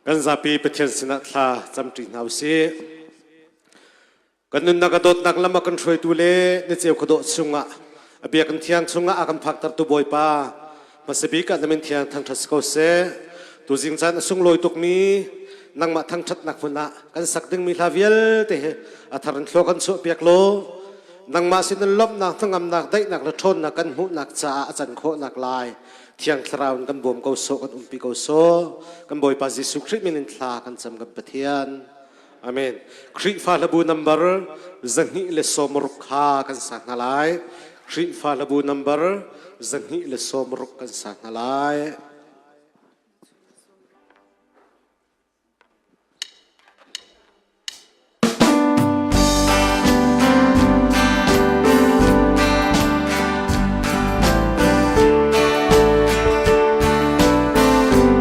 Kan zapi Pathian sinah thla camṭi hna usih. Kan nunnak a dawtnak lam a kan hruaitu le na ceu khuadawh chungah a biakinn thiang chungah a kan phaktertu Bawipa hmasabik ah na min thiang thangṭhat si ko seh. Tuzing caan a sunglawi tukmi nangmah thangṭhatnak hmun ah kan sak dingmi hla vialte hi a thar in thlua kan chuahpiak law nangmah sin in lawmhnak, hnangamnak, daihnak le ṭhawnnak kan hmuhnak caah a can khawhnak lai Thiang Thlarau in kan bawm ko sawh, kan umpi ko sawh. Kan Bawipa Jesuh Khrih min in thla kan cam kan Pathian. Amen. Khrihfa hlabu number 260 kha kan sa hna lai. Khrihfa hlabu number 260 kan sa hna lai.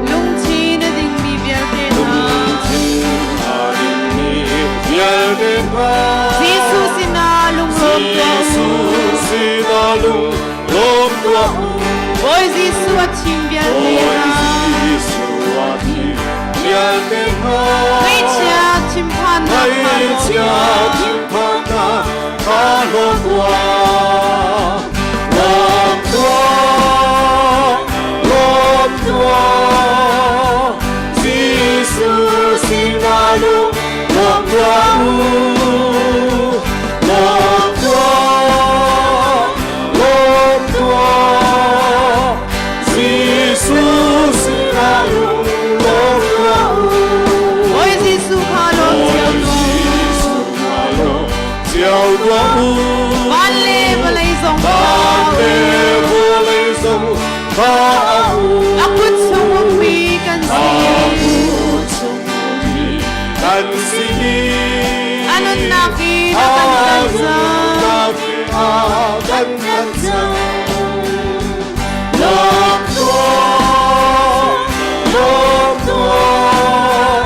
Lungthin a dingmi vialte hna. Jesuh sinah lunglawm tuah u. Bawi Jesuh a thim vialte hna. Ngaihchia thinphannak kha hlaw tuah. Jesuh sinah lung tuah u. Lawm tuah, lawm tuah, Jesuh sinah lung lawm tuah u. Bawi Jesuh kha lawm cio tuah u. Jesuh kha lawm cio tuah u. Van le vawlei zong kha Van le vawlei zong kha u. A kut chung ummi kan si. A kut chung ummi kan si. A nunnak in a kan tlanh cang. A kan tlanh cang. Lawm tuah, lawm tuah,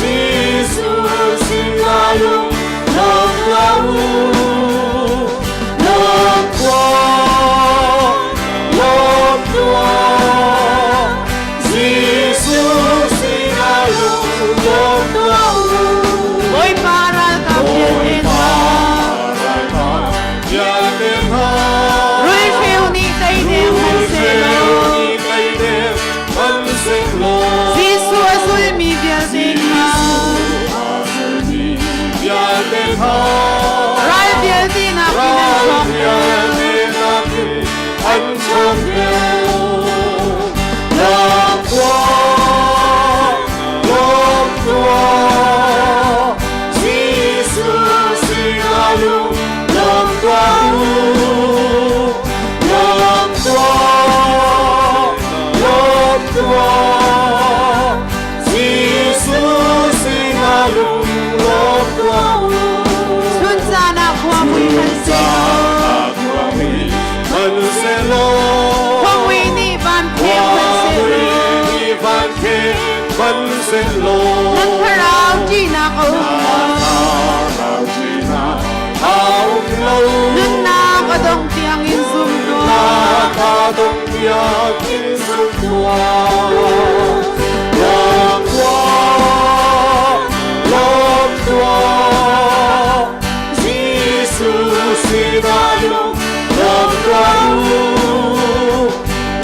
Jesuh sinah lung lawm tuah u. Lawm tuah, lawm tuah, Jesuh sinah lung lawm tuah u. Bawipa ralkap vialte hna. Vialte hna. Rulhreu nih tei deng hmanhsehlaw. Jesuh a zulmi vialte kha. Ral vialte nakin an ṭhawng deuh. Lawm tuah, lawm tuah, Jesuh sinah lung lawm tuah u. Lawm tuah, lawm tuah, Jesuh sinah lung lawm tuah u. Chun caan ah khua mui hmanhsehlaw. Khuamui nih van pheng hmanhsehlaw. Nan thlarau ṭihnak a um lo. Nunnak a dong tiangin zum tuah. Lawm tuah, lawm tuah, Jesuh sinah lung lawm tuah u.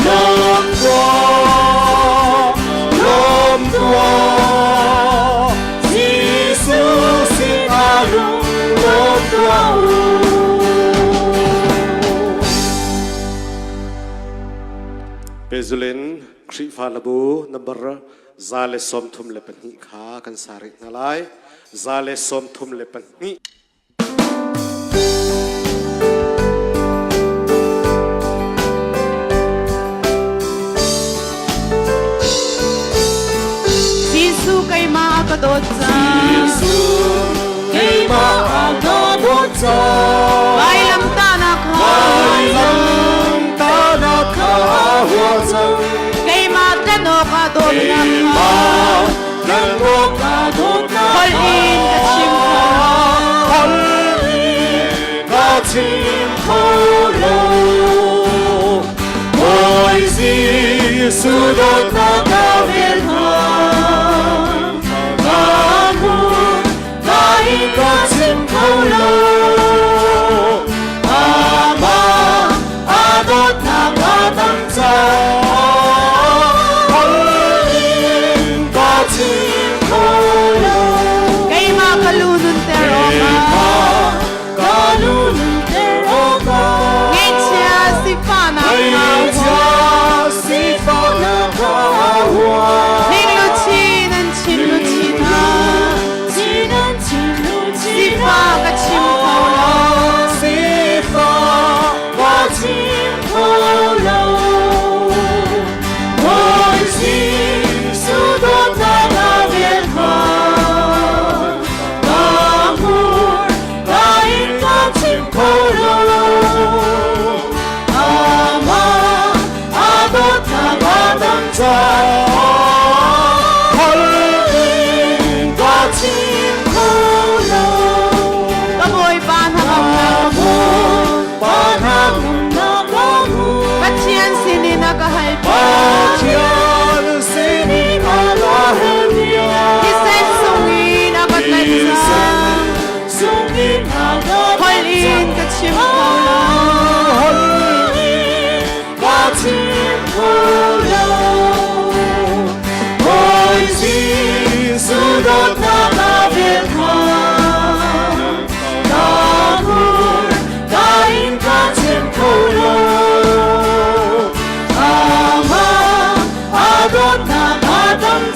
Lawm tuah, lawm tuah, Jesuh sinah lung lawm tuah u. Pehzulh in Khrihfa labu number 132 kha kan sa rih hna lai. 132. Jesuh keimah a ka dawt cang. Jesuh keimah a ka dawt cang. Vailamtahnak kha Vailamtahnak kha hua cang. Keimah tlen awkah dawtnak kha. Keimah tlen awkah dawtnak Holh in ka chim kho lo. Holh in ka chim kho lo. Bawi Jesuh dawtnak ka vel hna.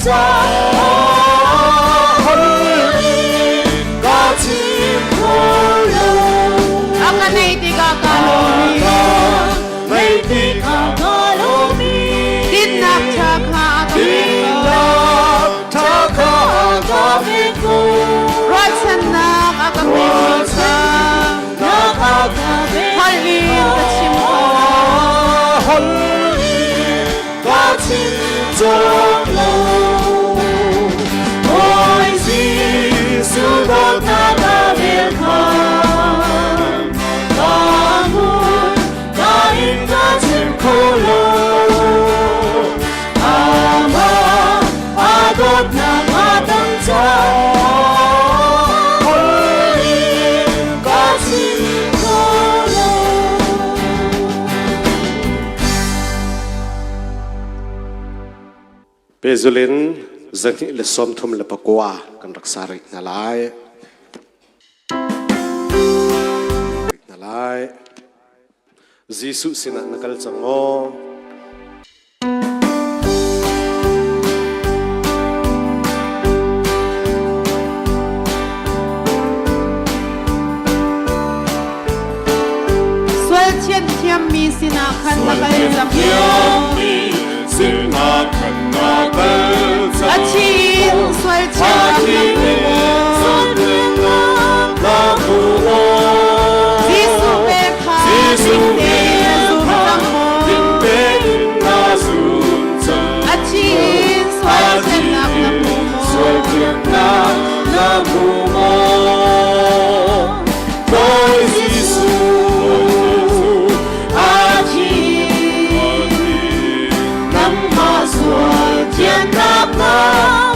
caah holh in ka chim kho lo. A ka neih tikah ka lawm i Nei tikah ka lawm i Dinnak ṭha kha a ka pek ko. Dinnak ṭha kha a ka pek ko. Ruahchannak a ka pekmi kha Ruahchannak a ka pek holh in ka chim kho lo. Holh in ka chim cawk lo. Bawi Jesuh dawtnak a vel khan ka hmun ka in ka chim kho lo. Amah a dawtnak a tam caah holh in ka chim kho lo. Pehzulh in 239 kan rak sa rih hna lai. Hna lai. Jesuh sinah na kal cang maw? Sual thian thiammi sinah khan na kal cang maw? Sinah khan na kal cang A thi in sual thiannak na hmu maw? Na hmu maw? Jesuh vel kha Jesuh ding tein na zum cang maw? Ding tein na zum cang A thi in sual thiannak na hmu maw? Sual thiannak na hmu maw? Bawi Jesuh a thi nangmah sual thiannak na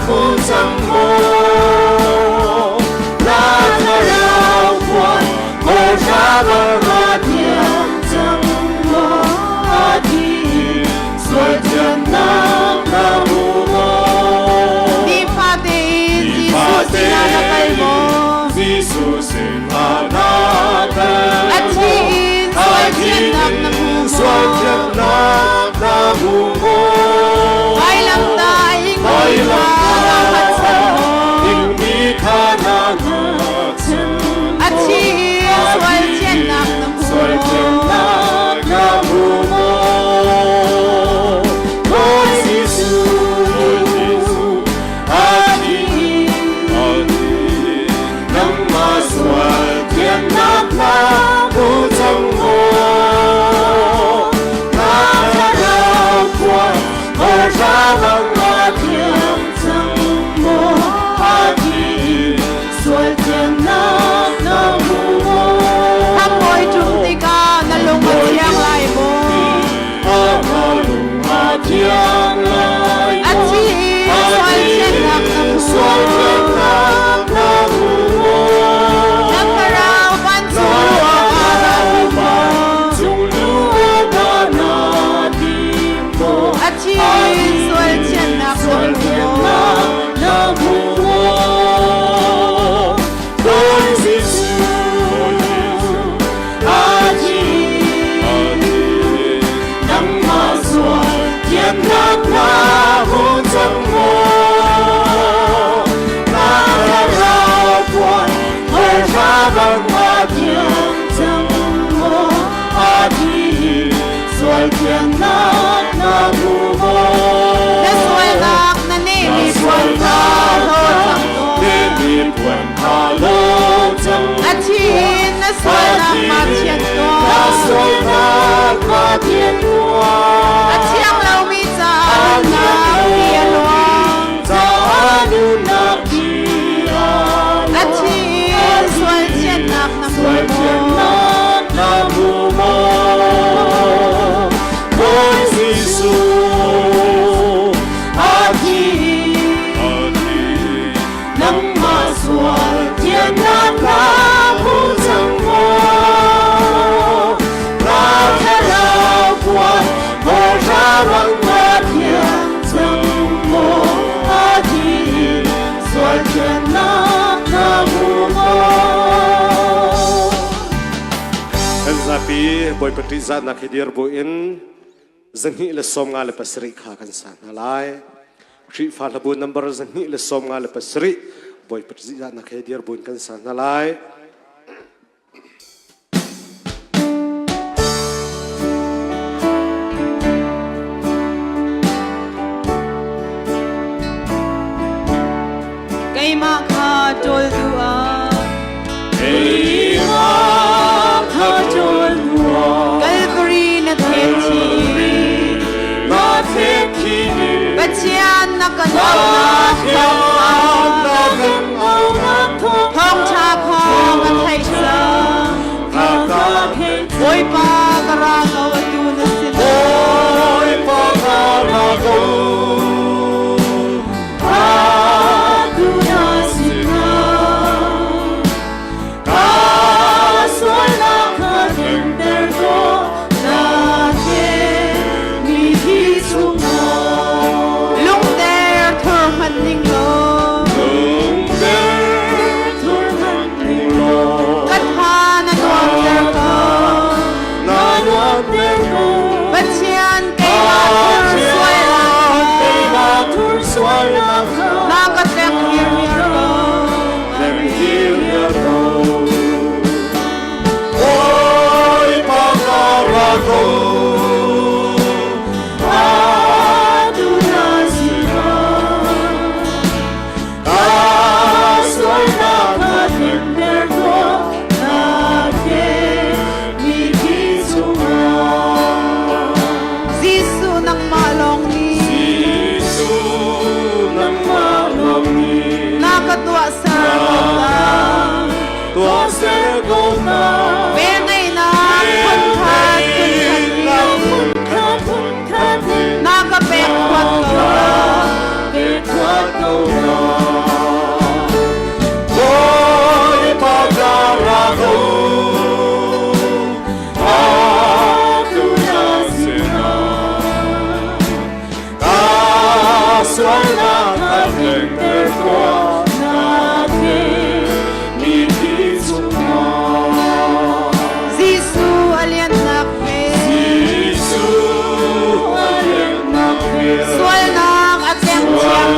hmu cang maw? Na thlarau puan hawhra bang a thiang cang maw? A thi sual thiannak na hmu maw? Nifa tein Jesuh sinah na kal maw? Jesuh sinah na kal A thi in sual thiannak na hmu maw? Sual thiannak na hmu maw? Vailamtah a ingmi kha na hngatchan maw? Ingmi kha na hngatchan A thi in sual thiannak na hmu Sual maw? thiannak na hmu maw? Bawi Jesuh, a thi, nangmah sual thiannak na hmu cang maw? Na thlarau puan hawhra bang a thiang cang maw? A thi sual thiannak na hmu maw? Khamhbawi ṭum tikah na lung a thiang lai maw? A lung a thiang lai A thi in sual thiannak na hmu Sual maw? thiannak na hmu maw? Na thlarau vancung ah na hmu maw? Cung luat na tim maw? A thi in sual thiannak na Sual hmu maw? thiannak na hmu maw? Bawi Jesuh, a thi, nangmah sual thiannak na hmu cang maw? Na thlarau puan hawhra bang a thiang cang maw? A thi sual thiannak na hmu maw? Na sualnak na nehmi puan kha hlaw cang tuah. Nehmi puan kha hlaw cang A thi in na sualnak ma thianh Na tuah. sualnak ma thianh tuah. A thiang lomi caah nunnak ti a luang. Caah nunnak ti a luang. A thi in sual thianhnak na hmu Sual maw? thianhnak na hmu maw? Bawi Jesuh, a thi, nangmah sual thiannak na hmu cang maw? Na thlarau puan hawhra bang a thiang cang maw? A thi sual thiannak na hmu maw? Kan zapi Bawipa ṭihzahnak hi dir buin 297 kha kan sa hna lai. Khrihfa hlabu number 257 Bawipa ṭihzahnak he dir buin kan sa hna lai. Keimah kha ṭawl duh ah Keimah kha ṭawl duh ah Calvary na thlet thi na thlet thi Pathian na kan auhnak Thawngṭha kha ka theih cang Bawipa ka ra ko atu na sin Bawipa ka ra ko atu na sinah ka sualnak kha tlinter ko na mi thi chungah Lungder thur hmanh ning law lungder thur hmanh ning law Ka tha na nuamter ko na nuamter ko Pathian keimah thur sualnak keimah thur sualnak kha na ka tlek hirhiar ko tlek hirhiar ko Bawipa ka ra ko atu na sinah ka sualnak kha tlinter tuah na ke mi thi chungah Jesuh nangmah lawng nih Jesuh nangmah lawng nih na ka tuahser ko ta tuahser ko ta Velngeihnak phunkhat phunkhat in na ka pek khuat ko pek ko na Bawipa ka ra ko atu na sinah ka sualnak kha tlengter tuah na the mi thi chungah Jesuh a liannak ve Jesuh a liannak ve Sualnak a tleng thiam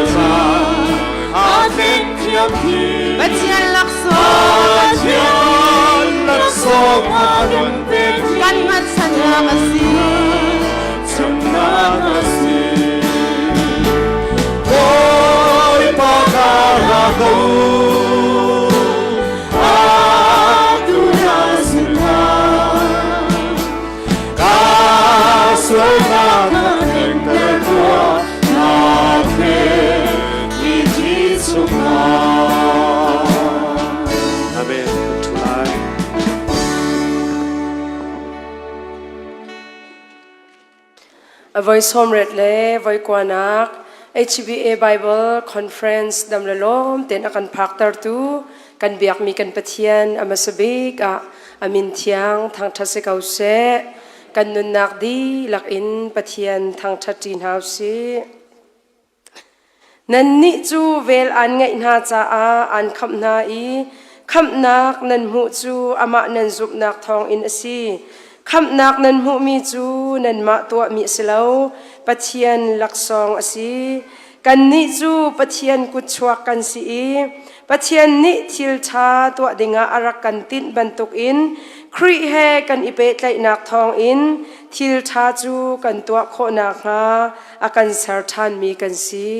a tleng thiam thi Pathian laksawng Pathian laksawng a kan pek kan hngatchannak a si Channak a si Bawipa ka ra ko atu na sinah ka sualnak kha tlengter tuah na the mi thi chungah Amen. Thu lai. Voi sawmret le voi kuanak HBA Bible Conference dam le lawm ten a kan phaktertu kan biakmi kan Pathian a hmasa bik ah a min thiang thangṭhat si ko seh. Kan nunnak dihlak in Pathian thangṭhat ṭi hna usih. Nannih cu vel aan ngeih hna caah aan khamh hna i khamhnak nan hmuh cu amah nan zumhnak thawngin a si. Khamhnak nan hmuhmi cu nanmah tuahmi a si lo, Pathian laksawng a si. Kannih cu Pathian kutchuak kan si i Pathian nih thil ṭha tuah dingah a rak kan tinh bantukin Khrih he kan i pehtlaihnak thawngin thil ṭha cu kan tuah khawh nakhnga a kan ser ṭhanmi kan si.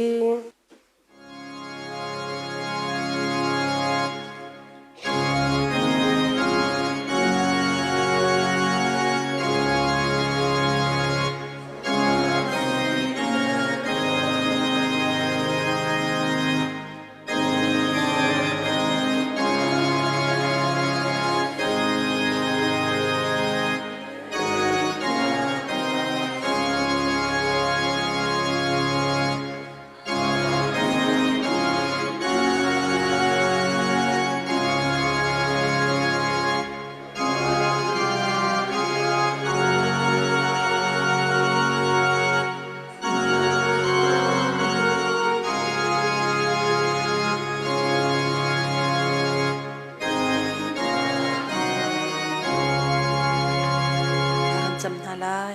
Kan cam hna lai.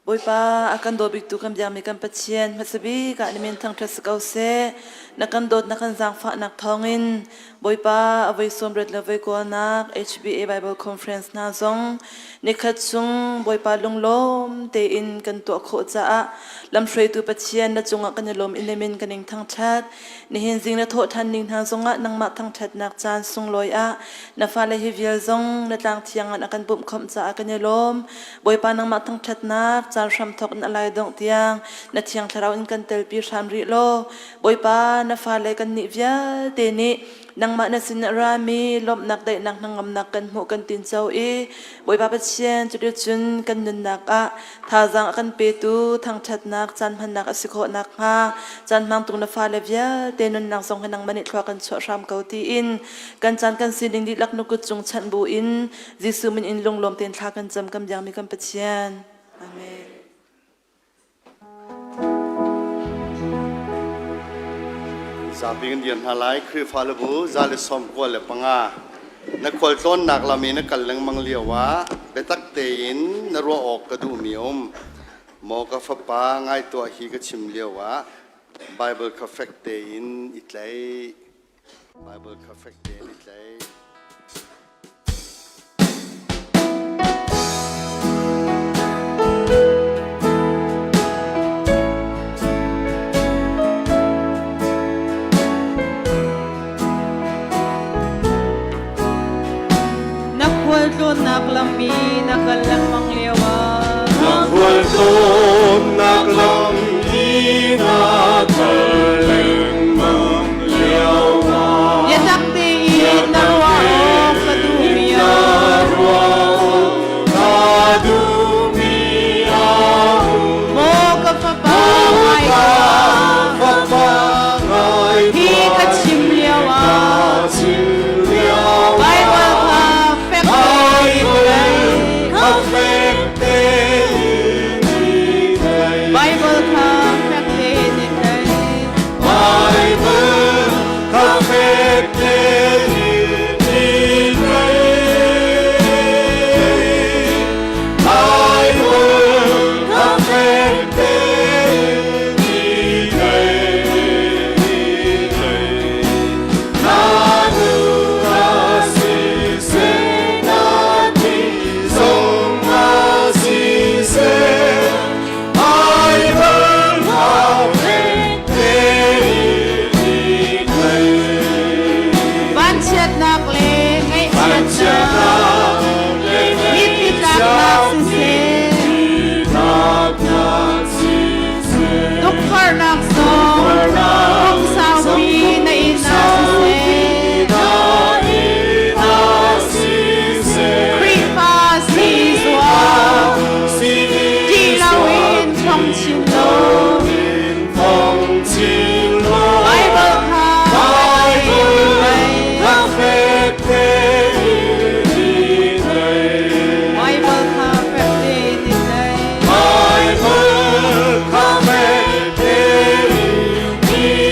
Bawipa, a kan daw biktu kan biakmi kan Pathian, hmasa bik ah na min thangṭhat si ko seh. Na kan dawt, na kan zaangfahnak thawngin Bawipa, a voi sawmriat le voi kawlnak HBA Bible Conference hna zong nikhat chung Bawipa lunglawm tein kan tuah khawh caah lamhruaitu Pathian na cungah kan i lawm i na min kan in thangṭhat. Nihin zing na thawh ṭhan ning hna zongah nangmah thangṭhatnak caan sunglawi ah na fale hi vial zong na tlang thiang ah na kan pumhkhawmh caah kan i lawm. Bawipa nangmah thangṭhatnak caan hramthawk in a lai dongh tiang na thiang thlarau in kan telpi hram rih law Bawipa na fale kannih vialte nih nangmah na sin a rami lawmhnak daihnak hnangamnak kan hmuh kan tinco i Bawipa Pathian cuticun kan nunnak ah thazaang a kan petu thangṭhatnak caan hmannak a si khawh nakhnga caan hmangtu na fale vialte nunnak zong hi nangmah nih thlua kan chuah hram ko tiin kan caan kan sining dihlak na kut cung chanh buin Jesuh min in lunglawm tein thla kan cam kan biakmi kan Pathian. Amen. Zapi kan dir hna lai Khrihfa le bu za le sawm kua le panga na khualtlawnnak lam i na kal lengmang lio ah biatak tein na ruah awk ka duhmi um maw ka fapa ngai tuah hi ka chim lio ah Bible kha fek tein i tlaih Bible kha fek tein i tlaih. Na khualtlawnnak lam i na kal lengmang lio ah Na khualtlawnnak lam i na kal lengmang lio ah Biatak tein na ruah awk ka duhmi na ruah ka duhmi a um. Maw ka fapa ngai tuah Fapa ngai Hi ka chim lio ah Bible kha fek tein Kha fek tein i tlaih. Bible kha fek tein i tlaih. Bible kha fek tein i tlaih. Bible kha fek tein i tlaih. Na nu a siseh, na ti zong a siseh, Bible kha fek tein i tlaih. Vanchiatnak le ngaihchiatnak, mitthli tlaknak siseh, tukforhnak zong kum saupi na in ah siseh, Khrihfa si zuam, ṭih loin ṭhawng chin law, Bible kha fek tein i tlaih. Bible kha fek tein i tlaih. Bible kha fek tein i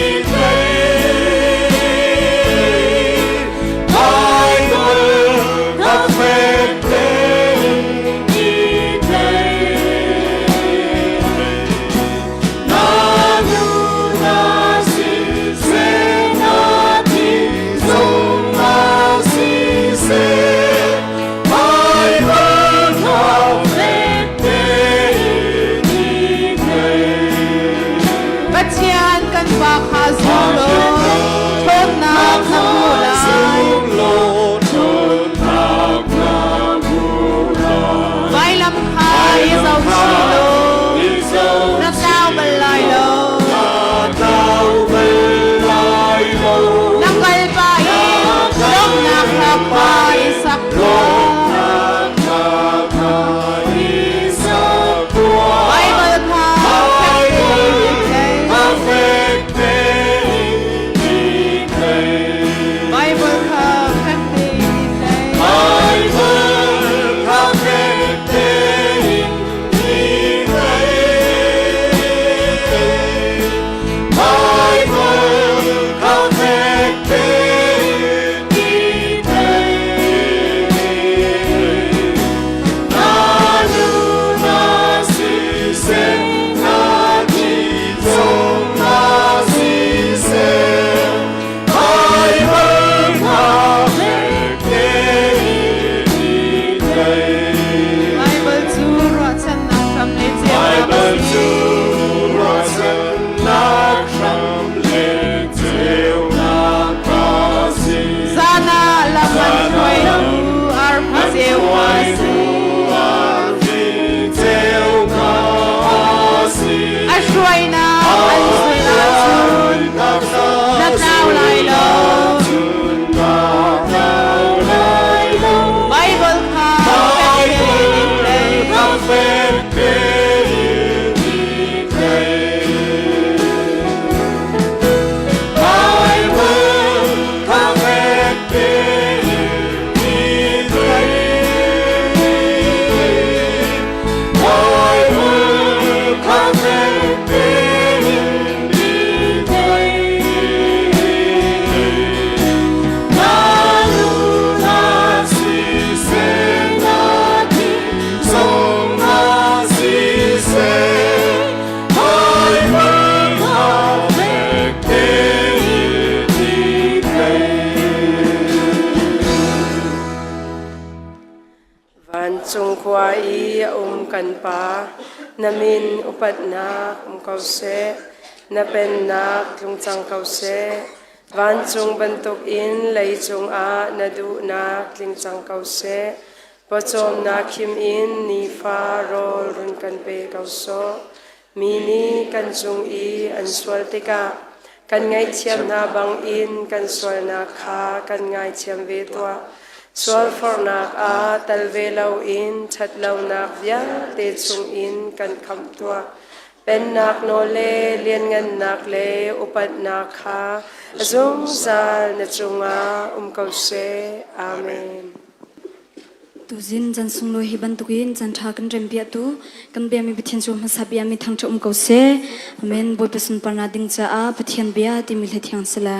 Vancung khua i a um kan Pa, na min upatnak um ko seh, na pennak tlung cang ko seh. Vancung bantukin leicung ah na duhnak tling cang ko seh. Pawcawmnak khim in nifa rawl run kan pe ko sawh. Mi nih kan cung i an sual tikah kan ngaihthiam hna bangin kan sualnak kha kan ngaithiam ve tuah. Sualforhnak ah tel ve loin ṭhatlonak vialte chungin kan khamh tuah. Pennak nawl le lianngannak le upatnak kha a zungzal na cungah um ko seh. Amen. Tuzin chan sunglawi hi bantukin chan ṭha kan rempiahtu kan biami Pathian cu hmasa biami thangṭhat um ko seh. Amen. Bawipa sunparnak ding caah Pathian bia timi hla thiang sila.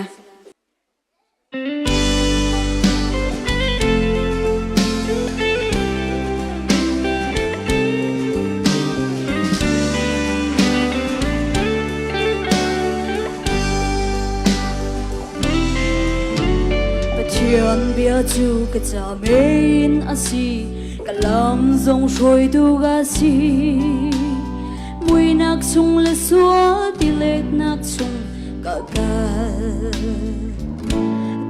Pathian bia cu ka ca men a si ka lam zong hruaitu ka si muinak chung le sual tiletnak chung ka kal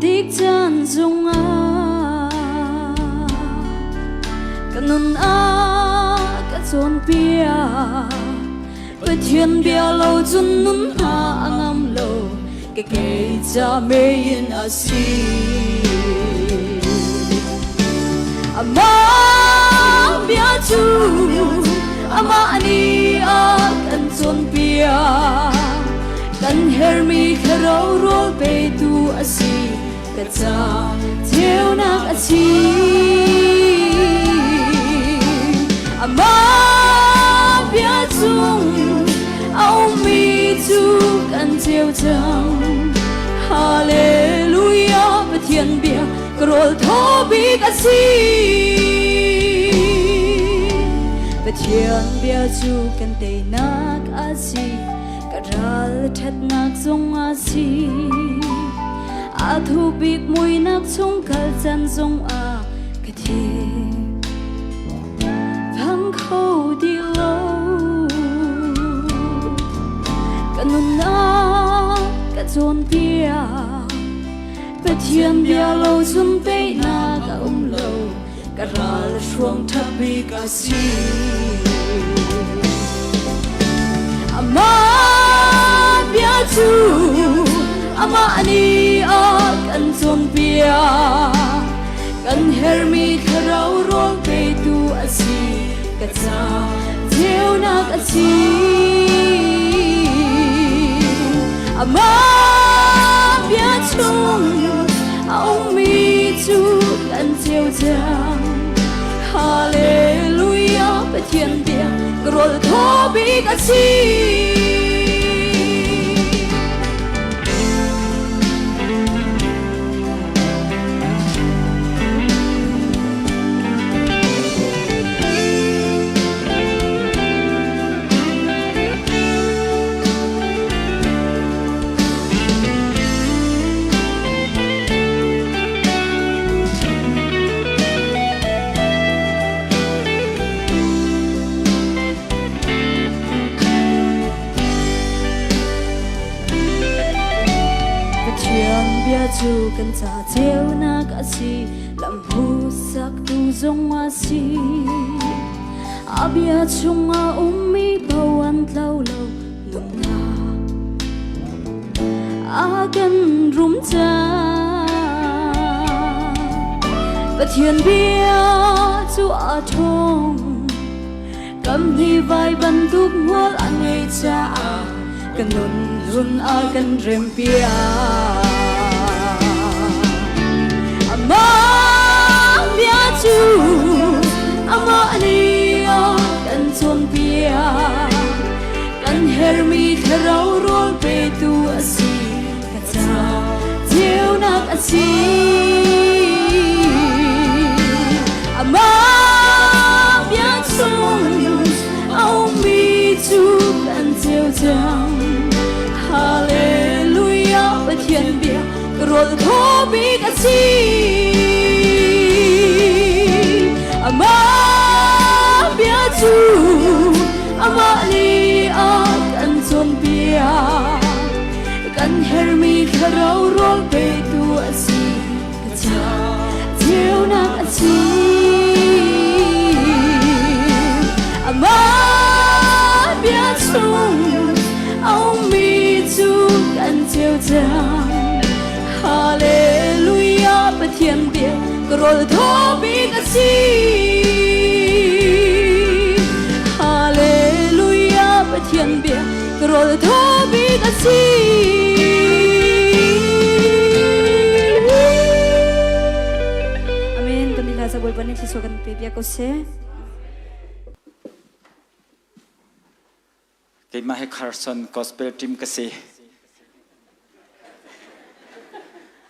tik caan zungah ka nun ah ka cawnpiak Pathian bia lo cun nun hna a ngam lo ka kei ca mein a si Amah bia cu amah nih a kan cawnpiak kan hermi thlarau rawl petu a si ka ca ceunak a si Amah bia cung a ummi cu kan ceu cang Hallelujah Pathian bia ka rawl thaw bik a si Pathian bia cu kan teinak a si ka ral ṭhatnak zong a si a thu bik muinak chung kal can zong ah ka thi phang kho ti lo ka nunnak ka cawnpiak Pathian bia lo cun teinak a um lo ka ral hruang ṭha bik a si. Amah bia cu amah nih a kan cawnpiak kan hermi thlarau rawl petu a si ka ca ceunak a si. Amah bia chung a ummi cu kan ceu cang. Hallelujah Pathian bia ka rawl thaw bik a si. Pathian bia cu kan ca ceunak a si lam hmuhsaktu zong a si A bia chungah ummi paoh an tlo lo nunnak a kan rum cang. Pathian bia cu a ṭhawng kam hi vai bantuk hmual a ngei caah ka nun hlun a kan rempiak. Amah bia cu amah nih a kan cawnpiak kan hermi thlarau rawl petu a si ka ca ceunak a si Amah bia chung a ummi cu kan ceu cang Hallelujah Pathian bia ka rawl thaw bik a si Amah. bia cu amah nih a kan cawnpiak. Kan hermi thlarau rawl petu a si. Ka ca ceunak a si. Amah bia chung a ummi cu kan ceu cang. Hallelujah Pathian bia ka rawl thaw bik a si. Hallelujah Pathian bia ka rawl thaw bik a si. Amen. Kan ila sa Bawipa nih thluachuah kan pe piak ko seh. Keimah hi Carson Gospel Team ka si.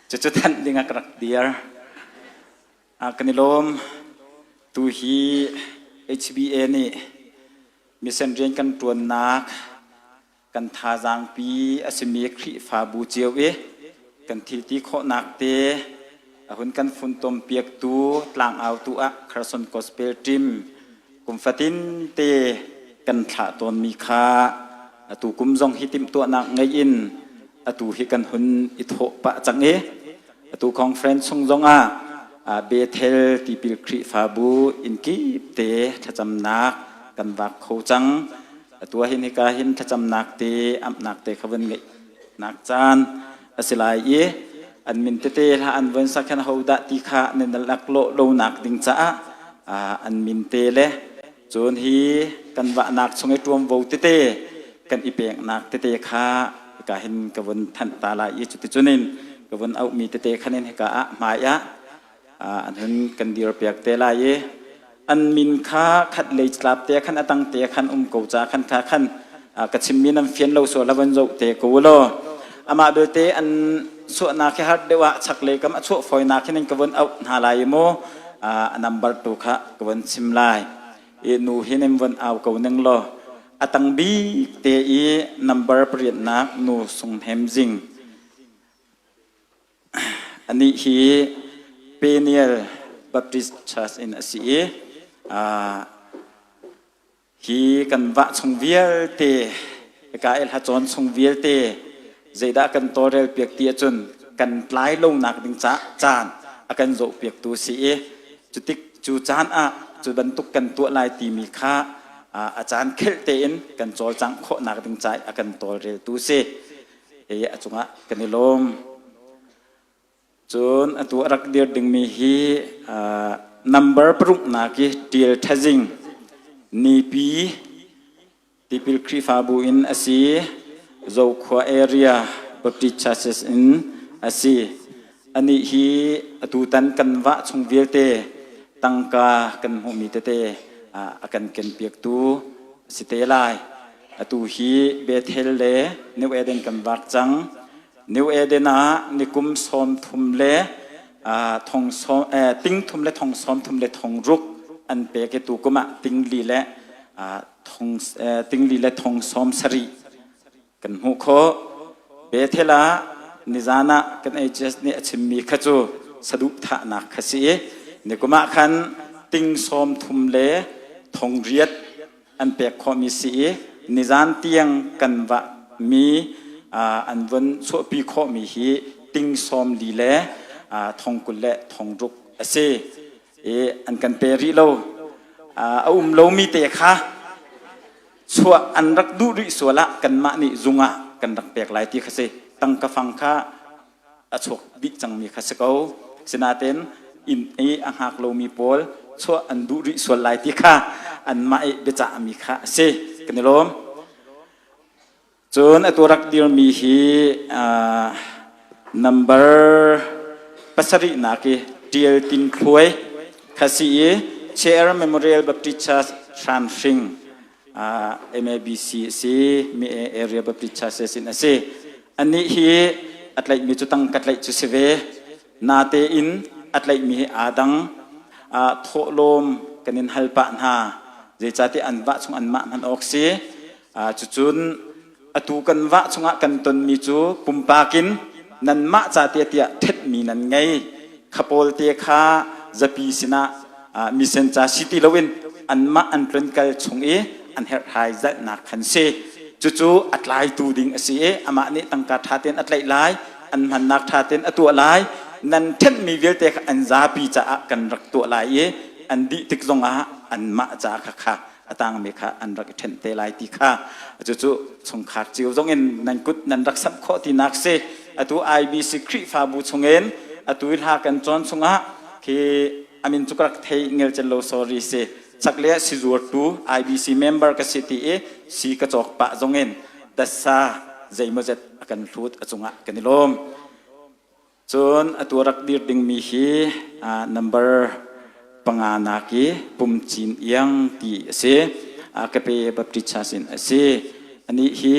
Cucu thanh ding ah ka rak dir. Kan i lawm. Tu hi HBA nih mission rian kan ṭuannak kan thazaang pi a simi Khrihfabu cio i kan thil ti khawhnak te a hun kan funtom piaktu tlangautu ah Carson Gospel Team kum fatin te kan thlah tawnmi kha atu kum zong hi timhtuahnak ngei in atu hi kan hun i thawh pah cang i atu conference chung zong ah Bethel tipil Khrihfabu inn kip te thlacamnak kan vak kho cang. Atu ah hin hika hin thlacamnak te amhnak te kha van ngeih nak caan a si lai i an min tete hla an von sak khan hodah ti kha nan lak lawh lonak ding caah an min te le cun hi kan vahnak chung i ṭuamvo tete kan i peknak tete kha hika hin ka vun thanh ta lai i cuticunin ka vun auhmi tete khan in hika ah hmai ah an hun kan dir piak te lai i an min kha khat lei tlap te khan a tang te khan um ko ca khan kha khan ka chimmi nan fian lo sual la van zoh te ko law amah belte an suahnak hi har deuh ah chak lei kam a chuah fawinak hin in ka vun auh hna lai mu a number tu kha ka vun chim lai i nu hin in vun au ko ning law a tang bik te i number pariatnak nu sung hem zing Anih hi Peniel Baptist Church in a si i hi kan vah chung vialte hika i hlacawn chung vialte zeidah kan tawlrel piak ti ahcun kan tlai lonak ding ca caan a kan zawhpiaktu si i cutik cu caan ah cu bantuk kan tuah lai timi kha a caan khelh tein kan cawlcangh khawhnak ding ca a kan tawlreltu si. Hi a cungah kan i lawm. Cun atu a rak dir dingmi hi number paruknak i ṭial ṭhazing nipi tipil Khrihfabu in a si. Zokhua area Baptist Churches in a si. Anih hi atutan kan vah chung vialte tangka kan hmuhmi tete a kan kenpiaktu a si te lai. Atu hi Bethel le New Eden kan vak cang. New Eden ah nikum sawm thum le thong sawm, ting thum le thong sawm thum le thong ruk an pek i tu kum ah ting li le thong, ting li le thong sawm sarih kan hmuh khawh. Bethel ah nizan ah kan HS nih a chimmi kha cu saduhthahnak kha si i nikum ah khan ting sawm thum le thong riat an pek khawhmi si i nizan tiang kan vahmi an vun chuahpi khawhmi hi ting sawm li le thong 20 le thong ruk a si i an kan pe rih lo. A um lomi te kha chuah an rak duh rih sual ah kanmah nih zung ah kan rak pek lai ti kha si. Tangka fang kha a chuak dih cangmi kha si ko. Sinain inn i a hngak lomi pawl chuah an duh rih sual lai ti kha anmah i biacahmi kha a si. Kan i lawm. Cun atu rak dirmi hi number pasarihnak i Tial Tin Thluai kha si i Chair Memorial Baptist Church Hranhring MABC a si, Mi Area Baptist Churches in a si. Anih hi a tlaihmi cu tang ka tlaih cu si ve. Natein a tlaihmi hi aa dang. Thawhlawm kan in hal pah hna. Zeicahtiah an vah chung anmah hman awk si. Cucun atu kan vah chungah kan tonmi cu pumpak in nanmah ca tiah tiah ṭhetmi nan ngei. Kha pawl te kha zapi sinah misen ca si ti loin. anmah an tlunkal chung i an herhhai zalhnak khan si. Cucu a tlaitu ding a si i amah nih tangka ṭha tein a tlaih lai, an hmannak ṭha tein a tuah lai, nan ṭhenhmi vialte kha an zapi caah kan rak tuah lai i an dih tik zongah anmah caah kha kha a tangmi kha an rak i ṭhenh te lai ti kha cucu chungkhar cio zongin nan kut nan rak samh khawh tinak si. Atu IBC Khrihfabu chungin atu i hla kan cawn chungah khi amin cu ka rak thei ngelcel lo, sorry si. Chaklei ah sizuartu IBC member ka si ti i si ka cawk pah zongin dasa zeimawzet a kan hlut, a cungah kan i lawm. Cun atu rak dir dingmi hi number panga nak i Pum Cin Iang ti a si. Kape Baptist Church in a si. Anih hi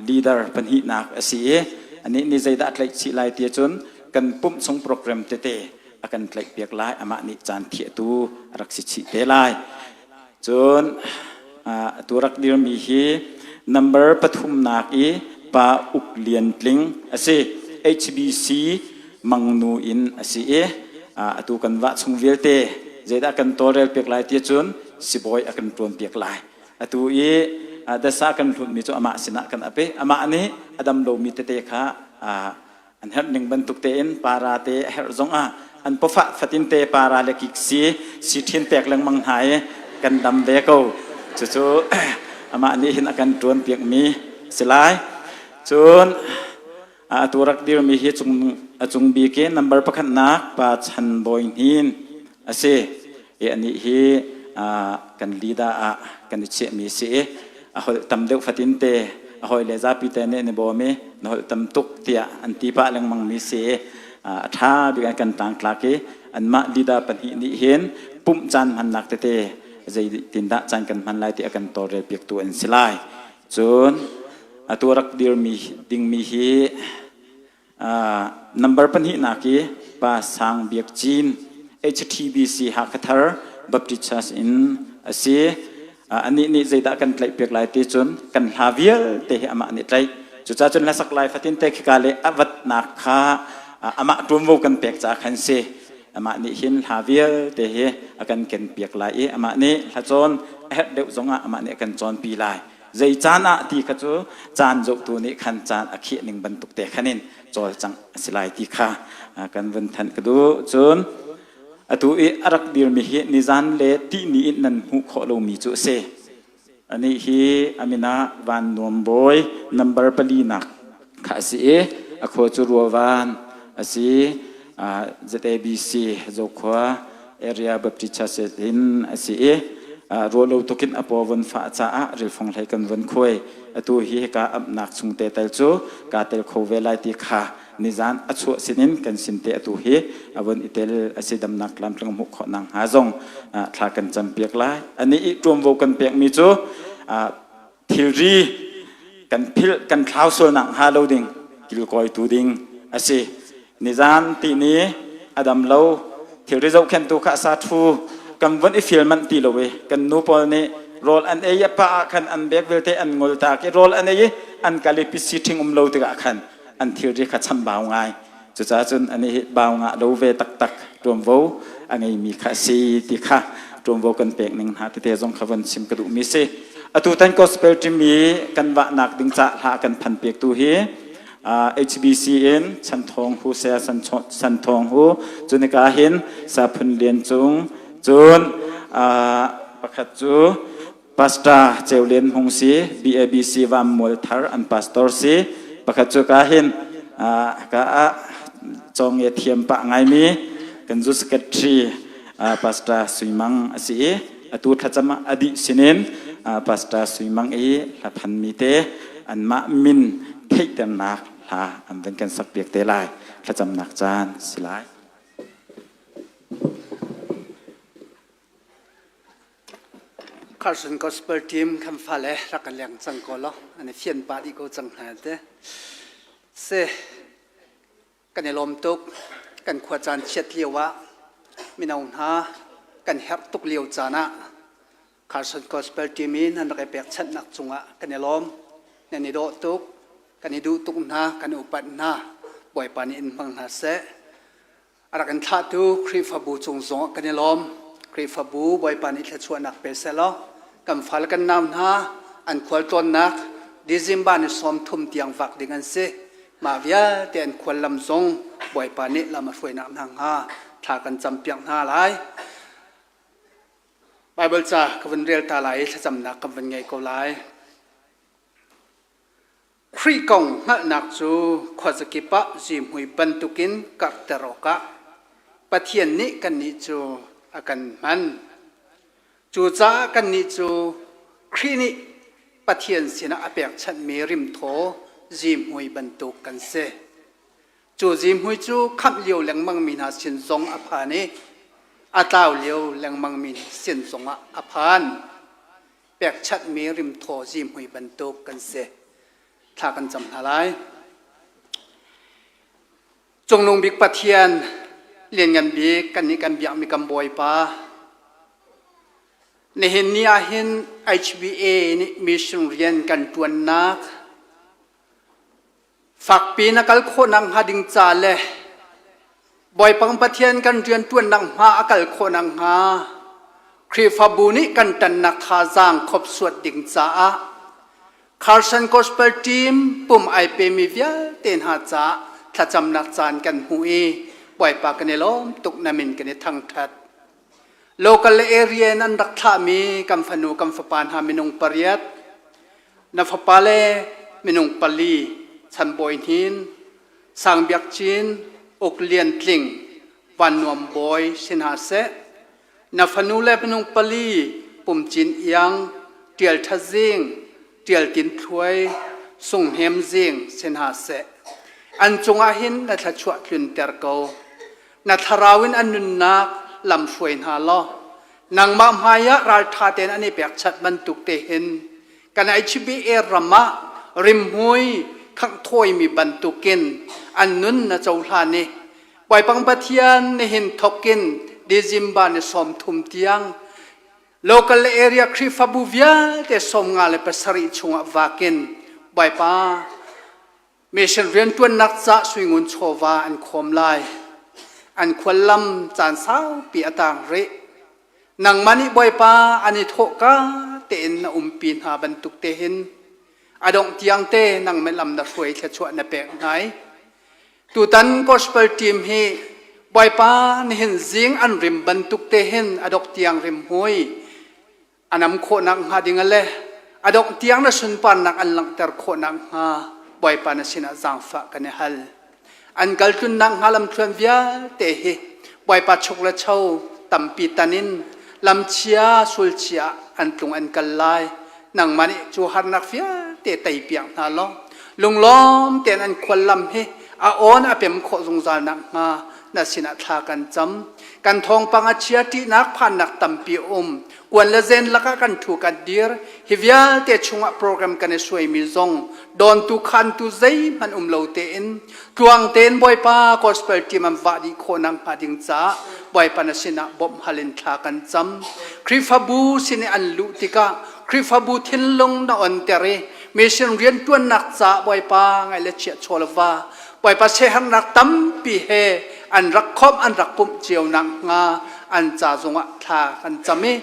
leader pahnihnak a si i anih nih zeidah a tlaih chih lai ti ahcun kan pumh chung program tete a kan tlaihpiak lai, amah nih caan thiahtu a rak si chih te lai. Cun atu rak dirmi hi number pathumnak i Pa Uk Lian Tling a si. HBC Mangnu in a si i atu kan vah chung vialte zeidah kan tawlrel piak lai ti cun sibawi a kan ṭuan piak lai. Atu i dasa kan hlutmi cu amah sinah kan ap i amah nih a dam lomi tete kha an herh ning bantuk tein para te a herh zong ah an pawfah fatin te para le kik si si ṭhin pek lengmang hna i kan dam ve ko. Cucu amah nih hin a kan ṭuan piakmi si lai. Cun atu rak dirmi hi cung a cung bik i number pakhatnak Pa Chan Bawi Hnin a si i anih hi kan leader ah kan i chiahmi si i a holh tam deuh fatin te a hawi le zapi te nih an i bawm i na holh tam tuk tiah an ti pah lengmang mi si i a ṭha bik an kan tlangtlak i anmah leader pahnih nih hin pumh caan hmannak tete zeitindah caan kan hman lai ti a kan tawlrel piaktu an si lai. Cun atu rak dirmi dingmi hi Number pahnihnak i Pa Sang Biak Cin, HTBC Hakhathar Baptist Church in a si. Anih nih zeidah kan tlaihpiak lai ti cun kan hla vialte hi amah nih tlaih. Cucaah cun hlasak lai fatin te khika le a vatnak kha amah ṭuanvo kan pek caah khan si. Amah nih hin hla vialte hi a kan kenpiak lai i amah nih hla cawn a herh deuh zongah amah nih a kan cawnpi lai. Zei caan ah ti kha cu caan zohtu nih khan caan a khiah ning bantuk te khan in cawlcangh a si lai ti kha kan vun thanh ka duh. Cun atu i a rak dirmi hi nizan le tihni in nan hmuh khawh lomi cu a si. Anih hi a min ah Van Nuam Bawi number pali nak kha a si i a khua cu Ruavan a si. ZABC Zokhua Area Baptist Church in a si i ruahlo tukin a paw von fah caah rilfong hlei kan von khuai. Atu hi hika amhnak chung te tel cu kaa tel kho ve lai ti kha nizan a chuah sinin kan sin te atu hi a von i tel a si. Damnak tlamtling hmuh khawh nak hnga zong thla kan cam piak lai. Ani i ṭuanvo kan pekmi cu thilri kan philh kan thlau sualnak hnga lo ding kilkawitu ding a si. Nizan ti ni a dam lo, thilri zohkhentu kha a sa ṭhu kan vun i fil manh ti lo i kan nu pawl nih rawl an ei a pa ah khan an bek vialte an ngol tak i rawl an ei i an kal i pisi ṭhing um lo tikah khan an thilri kha chambau ngai. Cucaah cun ani hi bau ngah lo ve taktak ṭuanvo a ngeimi kha a si ti kha ṭuanvo kan pek ning hna tete zong kha von chim ka duhmi si. Atu tan gospel team i kan vahnak ding ca hla kan phan pektu hi HBC in Chan Thawng Hu, Saya San Thawng Hu, cunika hin Saphun Lian Cung, cun pakhat cu Pastor Ceu Lian Hmung si, BABC Vam Mual Thar an pastor si. Pakhat cu ka hin ka ah cawng e thiam pah ngaimi kan zu secretary Pastor Sui Mang a si i atu thlacam ah a dih sinin Pastor Sui Mang i hlaphan mi te anmah min theihternak hla an van kan sak piak te lai. Thlacamnak caan si lai. Carson Gospel Team kan fale rak kan leng cang ko lo an i fian pah dih ko cang hna te se. Kan i lawm tuk. Kan khua caan chiat lio ah mino hna kan herh tuk lio caan ah Carson Gospel Team in an rak i pekchanhnak cungah kan i lawm. Nan i dawh tuk. Kan i duh tuk hna, kan upat hna. Bawipa nih in hmang hna seh. A rak in thlahtu Khrihfabu cung zongah kan i lawm. Khrihfabu Bawipa nih thluachuahnak pe sehlaw kan fal kan nau hna an khualtlawnnak December ni 30 tiang vak ding an si. Mah vialte an khuallam zong Bawipa nih lam a hruainak hna hnga thla kan campiak hna lai. Bible ca ka vun rel ta lai i thlacamnak kan vun ngei ko lai. Khrih kong hngalhnak cu khuazakip ah zihmui bantukin karhter awkah Pathian nih kannih cu a kan hman. Cucaah kannih cu Khrih nih Pathian sinah a pekchanhmi rimthaw zihmui bantuk kan si. Cu zihmui cu khamh lio lengmangmi hna sin zong a phan i a tlau lio lengmangmi sin zongah a phan. Pekchanhmi rimthaw zihmui bantuk kan si. Thla kan cam hna lai. Cungnung bik Pathian, lianngan bik kannih kan biakmi kan Bawipa, nihin ni ah hin HBA nih mission rian kan ṭuannak Fakpi na kal khawhnak hnga ding ca le Bawipa Pathian kan rianṭuannak hma a kal khawhnak hnga Khrihfabu nih kan ṭannak thazaang khopsuat ding caah Carson Gospel Team pum ai pemi vialte hna caah thlacamnak caan kan hmu i Bawipa kan i lawm tuk na min kan i thangṭhat. Local area in an rak thlahmi kan fanu kan fapa hna minung pariat Na fapale minung pali Chan Bawi Hnin, Sang Biak Cin, Uk Lian Tling, Van Nuam Bawi si hna seh. Na fanule minung pali Pum Cin Iang, Ṭial Ṭha Zing, Ṭial Tin Thluai, Sung Hnem Zing si hna seh. An cungah hin na thluachuah tlunter ko. Na thlarau in an nunnak lam hruai hna law nangmah hmaiah ralṭha tein an i pekchanh bantuk te hin kan HBA ram ah rimhmui khangh thawimi bantukin an nun na cohlan i Bawipa Pathian nihin thokin December ni 30 tiang local area Khrihfabu vialte 57 chungah vakin Bawipa Mission rianṭuannak ca suingun chawva an khawm lai. An khuallam caan saupi a tang rih. Nangmah nih Bawipa an i thawhka tein na umpi hna bantuk te hin a dongh tiang te nangmah lam na hruai thluachuah na pek hna i tutan gospel team hi Bawipa nihin zing an rim bantuk te hin a dok tiang rim hui a nam khawhnak hnga ding le a dongh tiang na sunparnak an langhter khawhnak hnga Bawipa na sinah zaangfah kan i hal. An kal tlunnak hnga lamthluan vialte hi Bawipa chuk le cho tampi tan in lamchia sulchia an tlung an kal lai. Nangmah nih cu harnak vialte tei piak hna law lunglawm tein an khuallam hi a awn a pem khawh zungzal nak hnga na sinah thla kan cam. Kan thawngpang a chia ṭihnak phannak tampi um. Kuan le zen lakah kan ṭhu kan dir. Hi vialte chungah program kan i suaimi zong dawntu khantu zeihmanh um lo tein tluang tein Bawipa gospel team an vah dih khawh nak hnga ding caah Bawipa na sinah bawmh hal in thla kan cam. Khrihfabu sin i an luh tikah Khrihfabu thinlung na onter i mission rianṭuannak caah Bawipa ngai le chiah chawl va Bawipa siaherhnak tampi he an rak khawmh an rak pumh cio nakhnga an ca zongah thla kan cam i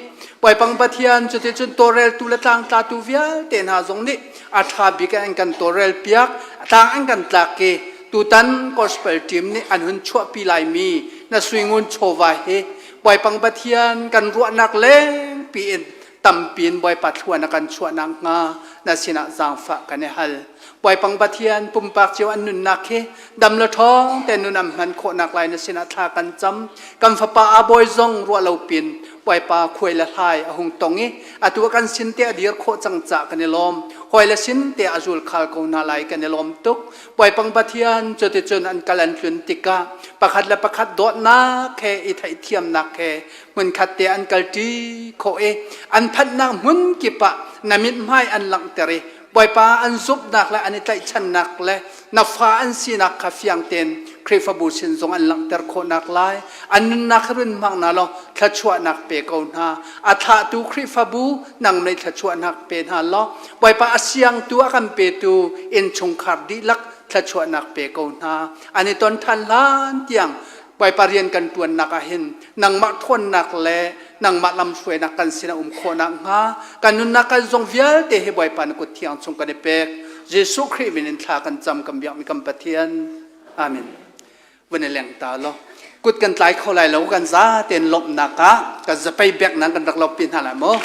Bawipa Pathian cuticun tawlreltu le tlangtlatu vialte hna zong nih a ṭha bik in an kan tawlrel piak tlang an kan tlak i tutan gospel team nih an hun chuahpi laimi na suingun chawva hi Bawipa Pathian kan ruahnak lengpi in tampi in Bawipa thlua na kan chuah nakhnga na sinah zaangfah kan i hal. Bawipa Pathian pumpak cio an nunnak hi dam le ṭhawng te nun an hman khawhnak lai na sinah thla kan cam. Kan fapa a bawi zong ruah lo pin Bawipa khuai le hlai a hung tong i atu kan sin te a dir khawh cang ca kan i lawm. Hawi le sin te a zul khal ko hna lai kan i lawm tuk. Bawipa Pathian cuticun an kal an tlun tikah pakhat le pakhat dawtnak he i theihthiamnak he hmunkhat te an kalṭi khawh i an phanhnak hmun kip ah na mithmai an langhter i Bawipa an zumhnak le an i tlaihchannak le na fa an sinak kha fiang tein Khrihfabu sin zong an langhter khawhnak lai an nunnak hi run hmang hna law thluachuahnak pe ko hna a thlahtu Khrihfabu nang mei thluachuahnak pe hna law Bawipa a siangtu a kan petu innchungkhar dihlak thluachuahnak pe ko hna an i ton ṭhan hlan tiang Bawipa rian kan ṭuannak ah hin nangmah ṭhawnnak le Nangmah lamhruainak kan sin a um khawh nakhnga kan nunnak kan zong vialte hi Bawipa na kut thiang chung kan i pek. Jesuh Khrih min in thla kan cam kan biakmi kan Pathian. Amen. Vun i leng ta law kut kan tlai kho lai lo kan za tein lawmhnak ah kan zapei bek nan kan rak lawmhpi hna lai maw?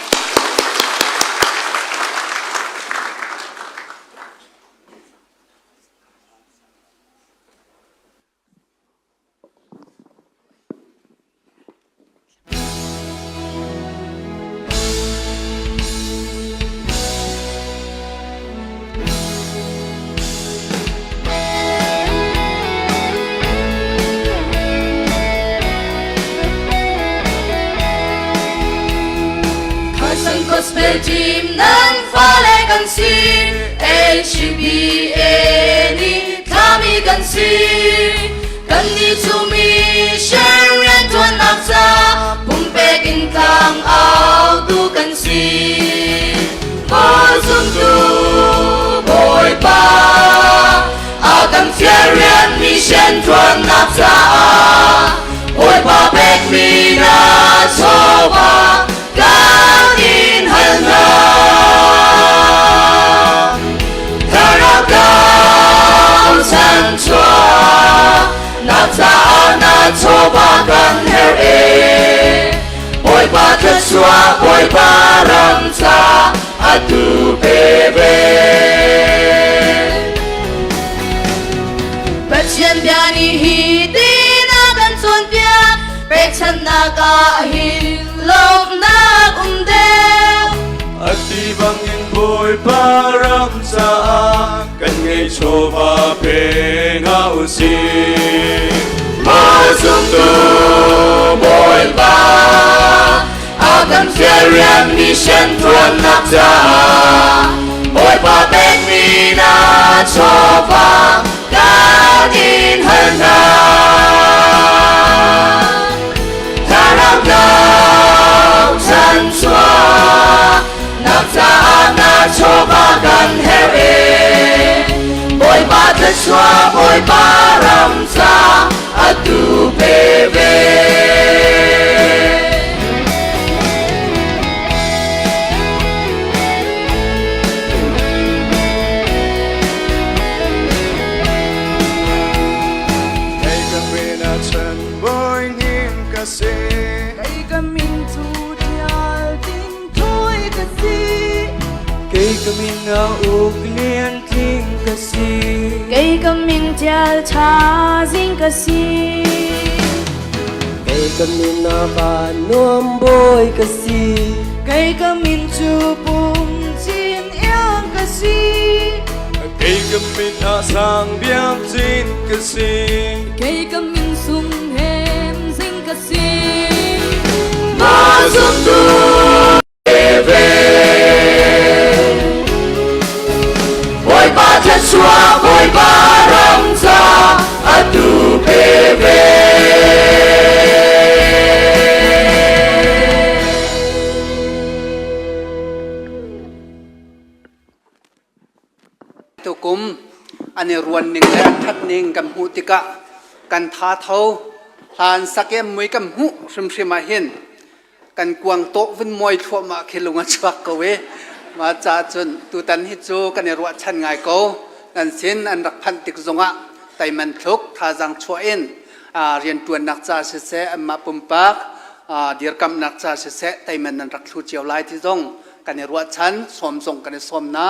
Carson Gospel Team nan fale kan si HBA nih thlami kan si Kannih cu mission rianṭuannak ca pumpek in tlang autu kan si. Maw zumtu Bawipa a kan fial rian mission ṭuannak caah Bawipa pekmi na chawva kan in hal hna. Thlarau chan chuah na caah na chawva kan herh e. Bawipa thluachuah Bawipa ram ca atu pe ve. Pathian bia nih hi tin a kan cawnpiak pekchanhnak ah hin lawmhnak um deuh. Ati bangin Bawipa ram caah kan ngeih chawva pe hna usih. Maw zumtu Bawipa a kan fial rian mission ṭuannak caah Bawipa pekmi na chawva kan in hal hna. Thlarau chan chuah nak caah na chawva kan herh e. Bawipa thluachuah Bawipa ram ca atu pe ve. Kei ka min ah chan bawi hnin ka si. Kei ka min cu Ṭial Tin Thawi ka si. Kei ka min ah Uk Lian Tling ka si. Kei ka min Ṭial Ṭha Zing ka si. Kei ka min ah Van Nuam Bawi ka si. Kei ka min cu Pum Cin Iang ka si. Kei ka min ah Sang Biak Cin ka si. Kei ka min Sung Hem Zing ka si. Ma zumtu ve. Bawipa thluachuah Bawipa ram ca atu pe ve. Tukum an i ruan ning le an that ning kan hmuh tikah kan tha tho hlan sakem mui kan hmuh hrimhrim ah hin kan kuang tawh vun muai thluahmah khi lung a chuak ko i mah ca cun tutan hi cu kan i ruahchan ngai ko nan sin an rak phanh tik zongah teiman thluk thazaang chuah in rianṭuannak ca siseh anmah pumpak dirkamhnak ca siseh teiman nan rak thlu cio lai ti zong kan i ruahchan sawm zong kan i sawm na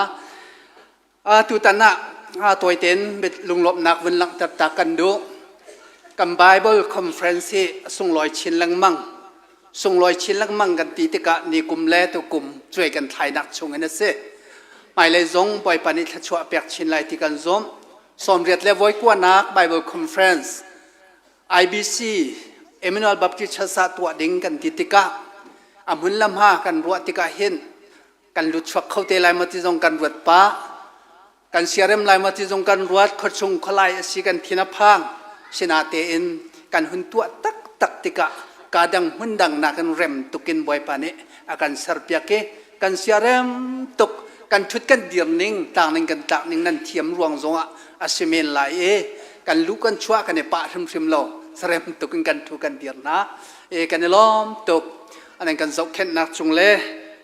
tutan ah tawitein lunglawmhnak vun langhter ta kan duh kan Bible conference hi sunglawi chin lengmang sunglawi chin lengmang kan ti tikah ni kum le tu kum cuai kan thlainak chung in a si hmailei zong Bawipa nih thluachuah pek chin lai ti kan zumh 98 le voikuanak Bible conference IBC Emmanuel Baptist Church ah tuah ding kan ti tikah a hmun lam ha kan ruah tikah hin kan lut chuak kho te lai maw ti zong kan ruat pah kan siarem lai maw ti zong kan ruat khuachung khualai a si kan thin a phang sinatein kan hun tuah taktak tikah ka dang hmun dang nakin rem tukin Bawipa nih a kan serpiak i kan siarem tuk kan ṭhut kan dir ning tlang ning kan tlak ning nan thiam ruang zongah a si men lai i kan lu kan chuah kan i pah hrimhrim lo sarem tuk in kan ṭhu kan dir hna e kan i lawm tuk. Anan kan zohkhenhnak cung le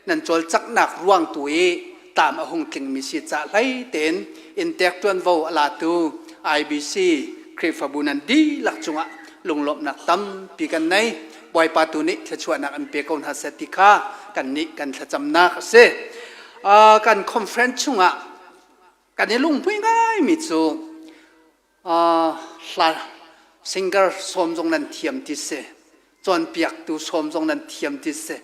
nan cawlcanghnak ruang tu i tlam a hung tlingmi si ca hlei tein inntek ṭuanvo a latu IBC Khrihfabu nan dihlak cungah lunglawmhnak tampi kan nei. Bawipa tu nih thluachuahnak an pe ko hna seh ti kha kannih kan thlacamnak a si. Kan conference chungah kan i lunghmui ngaimi cu hla singer sawm zong nan thiam ti si cawnpiaktu sawm zong nan thiam ti si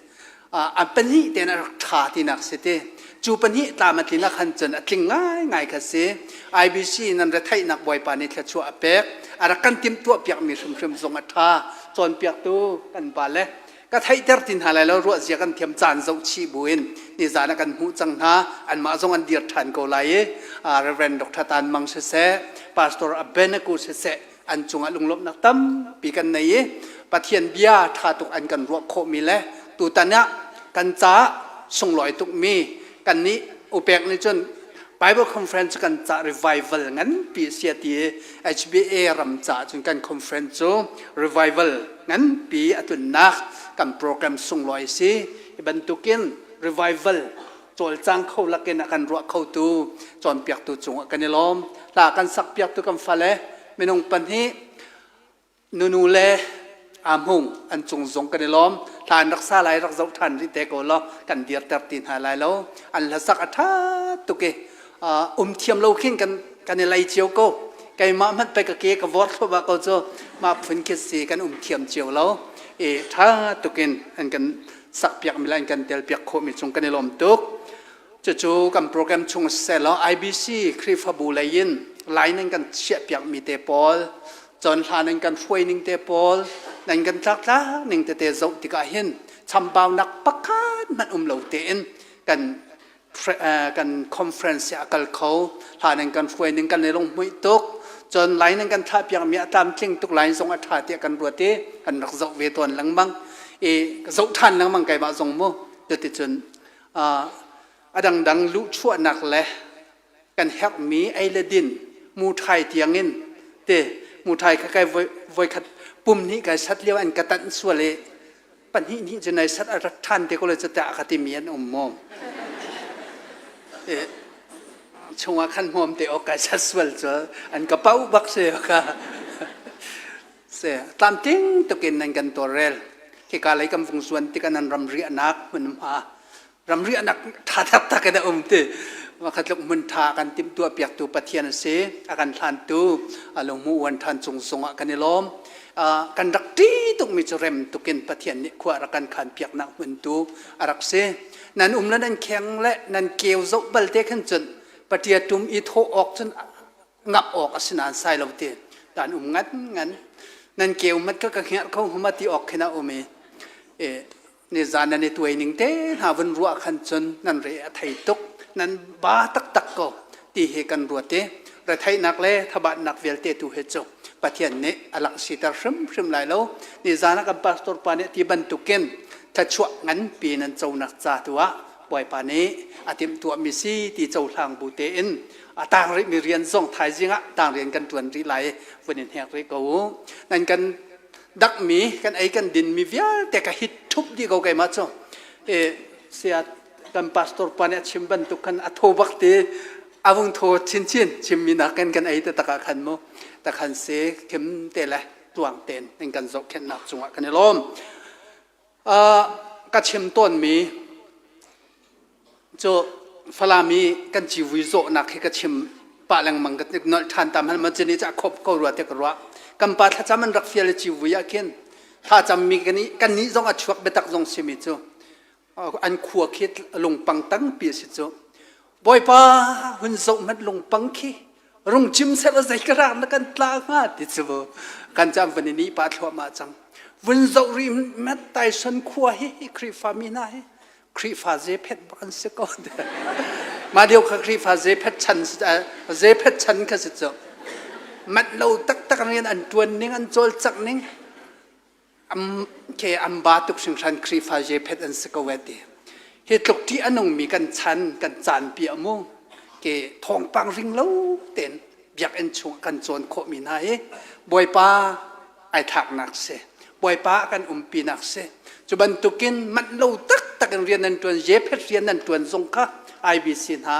a pahnih tein a rak ṭha tinak si ti cu pahnih tlam a tlin ah khan cun a tling ngaingai kha si IBC nan retheihnak bawipa nih thluachuah a pek a rak kan timhtuah piakmi hrimhrim zong a ṭha cawnpiaktu kan pa le ka theihter ti hna lai lo ruahzia kan thiam caan zoh chih buin nizan ah kan hmuh cang hna anmah zong an dir ṭhan ko lai i Reverend Dr. Tan Mang siseh Pastor Abenaku siseh an cungah lunglawmhnak tampi kan nei i Pathian bia ṭha tuk an kan ruah khawhmi le tutan ah kan caah sunglawi tukmi kannih upek nih cun Bible conference kan ca revival nganpi a si ti HBA ram ca cun kan conference cu revival nganpi a tlunnak kan program sunglawi si. Hi bantukin revival cawlcang kho lakin a kan ruah khotu cawnpiaktu cungah kan i lawm. Hla kan sakpiaktu kan fale minung pahnih Nunu le Ahmung an cung zong kan i lawm. Hla an rak sa lai rak zoh ṭhan rih te ko law kan dirter ti hna lai lo. An hlasak a ṭha tuk i um thiam lo khin kan kan i lei cio ko. Keimah hmanh pei ka ke ka vor thluahmah ko cu mah phun khi si kan um thiam cio lo. I ṭha tuk in an kan sakpiak mi le an kan telpiak khawhmi cung kan i lawm tuk. Cucu kan program chung seh law IBC Khrihfabu lei in line in kan chiahpiakmi te pawl, cun hlan in kan hruai ning te pawl, nan kan tlaktlak ning tete zoh tikah hin chambaunak pakhat hmanh um lo tein kan kan conference a kal kho. Hlan in kan hruai ning kan i lunghmuih tuk. Cun line in kan thlahpiakmi a tlamtling tuk line zong a ṭha tiah kan ruat i kan rak zoh ve tawn lengmang. I zoh ṭhan lengmang keimah zong mu. Cuticun a dangdang luhchuahnak le kan herhmi ei le din muṭhai tiangin te muṭhai kha kai voikhat pum hnih kai sat lio an ka tanh sual i pahnih hnih cu nai sat a rat ṭhan te ko le cu tiah ka timi an um maw chungah khan hmawm te awk kai sat sual cu an ka pauh bak si ka Se tlamtling tukin nan kan tawlrel. Hika lei kan vung zuan tikah nan ram riahnak hmunhma ram riahnak ṭha taktak in a um ti. Makhatluk hmun ṭha kan timhtuah piaktu Pathian a si. A kan hlantu a lungmu uan ṭhan cung zongah kan i lawm. Kan rak ṭih tukmi cu rem tukin Pathian nih khua rak kan khan piaknak hmun tu a rak si. Nan um le nan kheng le nan keu zoh balte khan cun paṭia tum i thawh awk cun ngap awk a si nain sai lo ti dan um ngan ngan nan keu mat ka ka hngerh kho huma ti awk khin a um i e ni zan nan i tuai ning te hna vun ruah khan cun nan re a thei tuk nan ba taktak ko ti hi kan ruat i retheihnak le thabatnak vialte tu hi cu Pathian nih a lak siter hrimhrim lai lo ni zan ah kan pastor pa nih ti bantukin thluachuah nganpi nan conak ca tu ah Bawipa nih a timhtuahmi si ti cohlang bu tein a tang rihmi rian zong thaizing ah tang rian kan ṭuan rih lai vun in hek rih ko u. Nan kan dakmi kan ei kan dinmi vialte ka hit ṭhup dih ko keimah cu. E, sia kan pastor pa nih a chim bantuk khan a thaw bak ti a vung thaw chinchin chimmi nakin kan ei te tak ah khan mu ta khan si khim te le tuang ten in kan zohkhenhnak cungah kan i lawm. Ka chim tawnmi cu Falam i kan civui zawhnak hi ka chim pah lengmang ka nolh ṭhan ta hmanh ma cun i khop ko rua te ka ruah. Kan pa thlacam an rak fial i civui ah khin thlacammi kan nih kan nih zong a chuak biatak zong simi cu an khua khi lungpang tampi a si cu. Bawipa hun zoh hmanh lungpang khi rung chim seh law zei ka rak na kan tla hnga ti cu kan cam van i ni pa thluahmah cang vun zoh rih met Tyson khua hi Khrihfa mi hna hi Khrihfa zephet bak an si ko mah lio kha Khrihfa zephet chan zephet chan kha si cu manh lo taktak rian an tuan ning an cawlcangh ning Am ke an ba tuk hringhran Khrihfa Jephet an si ko e ti. Hi tluk ṭih a nungmi kan chan kan caan pi a mu. Ke thawngpang ring lo tein biakinn chung kan cawn khawhmi hna hi Bawipa ai thlaknak si. Bawipa kan umpinak si. Cu bantukin manh lo taktak in rian nan ṭuan, Jephet rian nan ṭuan zong kha IBC hna,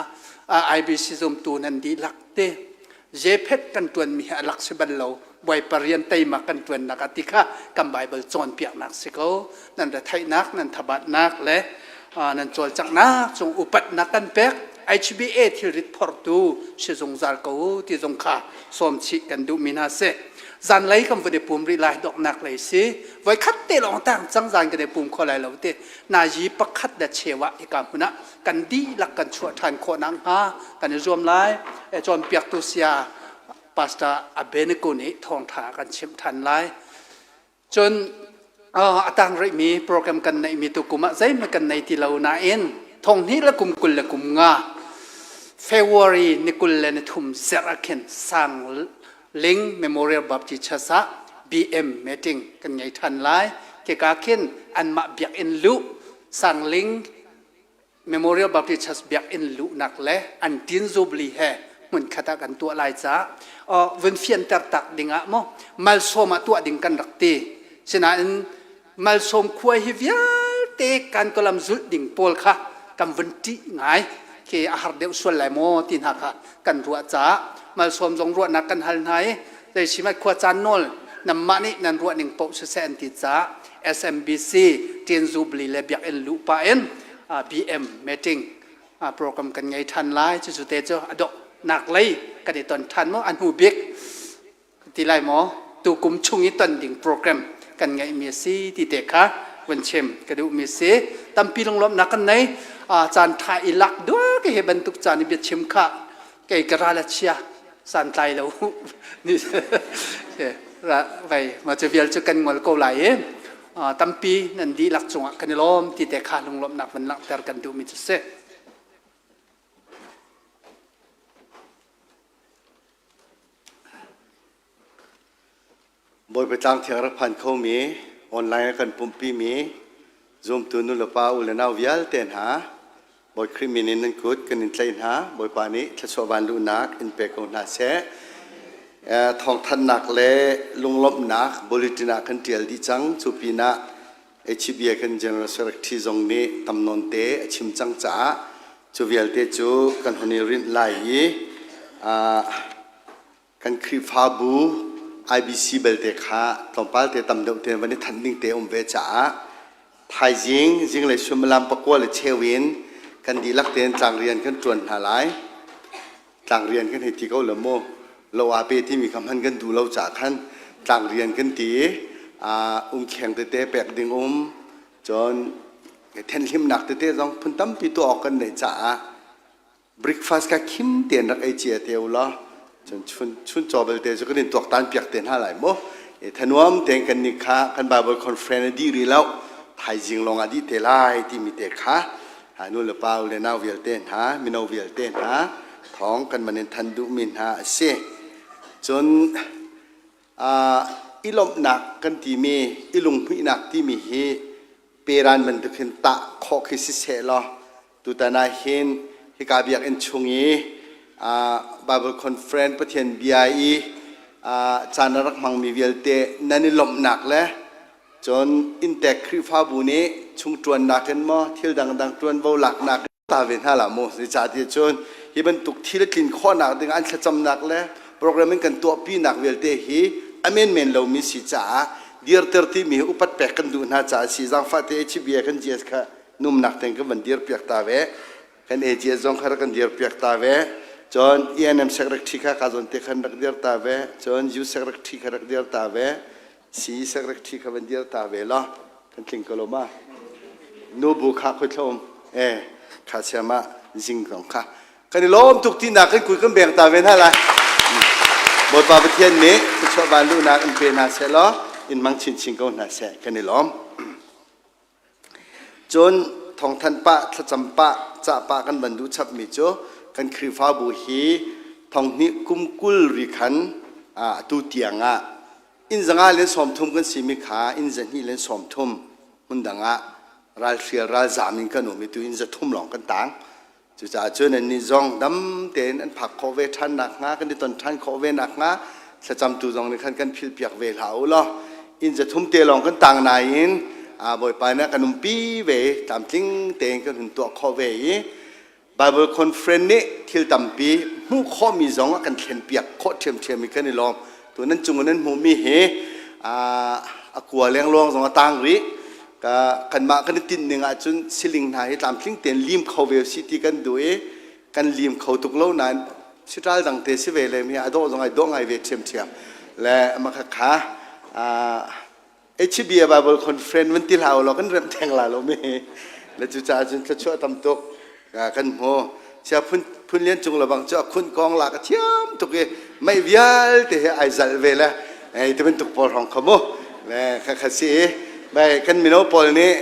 IBC zumtu nan dihlak te Jephet kan ṭuanmi hi a lak si bal lo. Bawipa rian teima kan ṭuannak ah ti kha kan Bible cawnpiaknak si ko. Nan retheihnak, nan thabatnak le nan cawlcanghnak cung upatnak kan pek. HBA thilrit phortu si zungzal ko u ti zong kha sawm chih kan duhmi hna si. Zanlei kan vun i pum rih lai donghnak lei si. Voikhat te lawng tang cang zan kan i pum kho lai lo ti. Nazi pakhat le cheu ah hika hmun ah kan dihlak kan chuah ṭhan khawh nakhnga kan i zuam lai. Cawnpiaktu saya Pastor Abednego nih thawngṭha kan chimh ṭhan lai. Cun a tang rihmi program kan neihmi tu kum ah zeihmanh kan nei ti lo nain thong hnih le kum 20 le kum nga February ni 23 zarh ah khin Sang Ling Memorial Baptist Church ah BM meeting kan ngei ṭhan lai. Keka khin anmah biakinn luh Sang Ling Memorial Baptist Church biakinn luhnak le an tin jubilee he hmunkhat ah kan tuah lai caah vun fianter tak ding ah maw malsawm ah tuah ding kan rak ti. Sinain malsawm khua hi vialte kan kolam zulh ding pawl kha kan vun ṭih ngai khi a har deuh sual lai maw ti hna kha kan ruah caah malsawm zong ruahnak kan hal hna i zei simat khua caan nawl nanmah nih nan ruah ning paoh siseh an ti caah SMBC Tin Jubilee le biakinn luh pah in BM meeting program kan ngei ṭhan lai. Cucu te cu a donghnak lei kan i ton ṭhan maw a hnu bik ti lai maw tukum chung i ton ding program kan ngeihmi a si ti te kha vun chim ka duhmi a si. Tampi lunglawmhnak kan nei. Caan ṭha i lak duak hi bantuk caan i biachim kha kei ka ral a chia santlai lo vai ma cu vial cu kan ngol ko lai i tampi nan dihlak cungah kan i lawm ti te kha lunglawmhnak van langhter kan duhmi cu si. Bawipa tlang thiang rak phan khomi online a kan pumhpimi zumtu nulepa u le nau vialte hna Bawi Khrih min in nan kut kan in tlaih hna. Bawipa nih thluachuah vanluhnak in pe ko hna seh. Thawngthanhnak le lunglawmhnak bulletin ah kan ṭial dih cang. Cu pinah HBA kan General Secretary zong nih tam nawn te a chim cang caah cu vialte cu kan hun i rinh lai i kan Khrihfabu IBC belte kha tlawmpal te tam deuh te van i thanh ding te um ve caah thaizing zinglei suimilam pakua le cheu in kan dihlak tein tlangrian kan ṭuan hna lai. Tlangrian kan hei ti ko le mu lo aa pe timi kha hman kan duh lo caah khan tlangrian kan ti i umkheng tete pek ding um cun thenhlimnak tete zong phun tampi tuah awk kan neih caah Breakfast kha khim tein rak ei cia te u law cun chun chun caw belte cu kan in tuaktan piak te hna lai mu. Thanuam tein kan nih kha kan Bible conference a dih rih lo thaizing lawng ah dih te lai timi te kha nu le pa le nau vialte hna mino vialte hna thawng kan man in than duhmi hna a si. Cun i lawmhnak kan timi i lunghmuihnak timi hi peran bantuk hin tah khawh khi siseh law Tutan ah hin hika biakinn chung i Bible Conference Pathian bia i caan a rak hmangmi vialte nan i lawmhnak le cun inntek Khrihfabu nih chung ṭuannak in maw thil dangdang ṭuanvo laknak ta ve hna la mu. Zeicahtiah cun hi bantuk thil a tlin khawhnak ding an thlacamnak le program in kan tuahpinak vialte hi a menmen lomi si caah dirter timi hi upat pek kan duh hna caah si zaangfah te HBA kan GS kha numnak teng kan van dir piak ta ve kan AGS zong kha rak kan dir piak ta ve cun ENM secretary kha ka zawn te khan rak dir ta ve cun U secretary kha rak dir ta ve C secretary kha van dir ta ve la kan tling ko lo ma nu bu kha khoi thlom e kha siama zing zong kha kan i lawm tuk ti nak kan kui kan beng ta ve hna lai Bawipa Pathian nih thluachuah van luhnak in pe hna seh law in mang chinchin ko hna seh kan i lawm Cun thawngthanh pah, thlacam pah, cah pah kan van duh chapmi cu kan Khrihfabu hi thonghnih kum 20 ri khan atu tiang ah inn zanga le 30 kan simi kha inn 200 le 30 hmundang ah ralhrial ralzaam in kan um i tu inn 300 lawng kan tang. Cucaah cun annih zong dam tein an phak khawh ve ṭhan nakhnga, kan i ton ṭhan khawh ve nakhnga thlacamtu zong nih khan kan philhpiak ve hlah u law. Inn zathum te lawng kan tang nain Bawipa nih a kan umpi ve tlamtling tein kan hun tuah khawh ve i Bible conference nih thil tampi hmuh khawhmi zong a kan thlenpiak khawh ṭhiamṭhiam i kan i lawm. Tu nan cung in nan hmuhmi hi a kua lengluang zong a tang rih. Ka kanmah kan i tinh ning ahcun siling hna hi tlamtling tein lim kho ve si ti kan duh i kan lim kho tuk lo nain sitral dang te si ve le mi a dawh zong ai dawh ngai ve ṭhiamṭhiam. Le mah kha HBA Bible Conference van ti hlah law kan remh theng la lo mi le cucaah cun thluachuah tam tuk kan hmu sia phun phun lian cung lebang cu a khunh kong la ka thiam tuk i mei vialte he ai zalh ve le ei ti bantuk pawl hrawng kha mu le kha kha si i bai kan mino pawl nih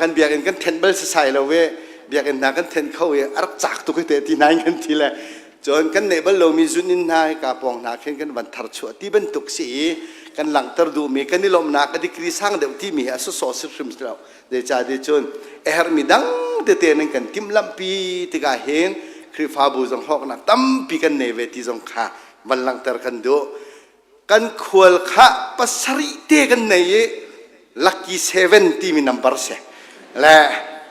kan biakinn kan then bal sasai lo ve biakinn hna kan then kho i a rak cak tuk i te ti nain kan ti le Cun kan neih bal lomi zun-inn hna hika pawng hna khin kan van tharchuah ti bantuk si i kan langhter duhmi kan i lawmhnak a degree sang deuh timi hi a sawsawh si hrim lo. Zeicahtiah cun a herhmi dang tete nan kan timhlamhpi tikah hin Khrihfabu zong hlawknak tampi kan nei ve ti zong kha van langhter kan duh. Kan khual kha pasarih te kan nei i lucky seven timi number si. Le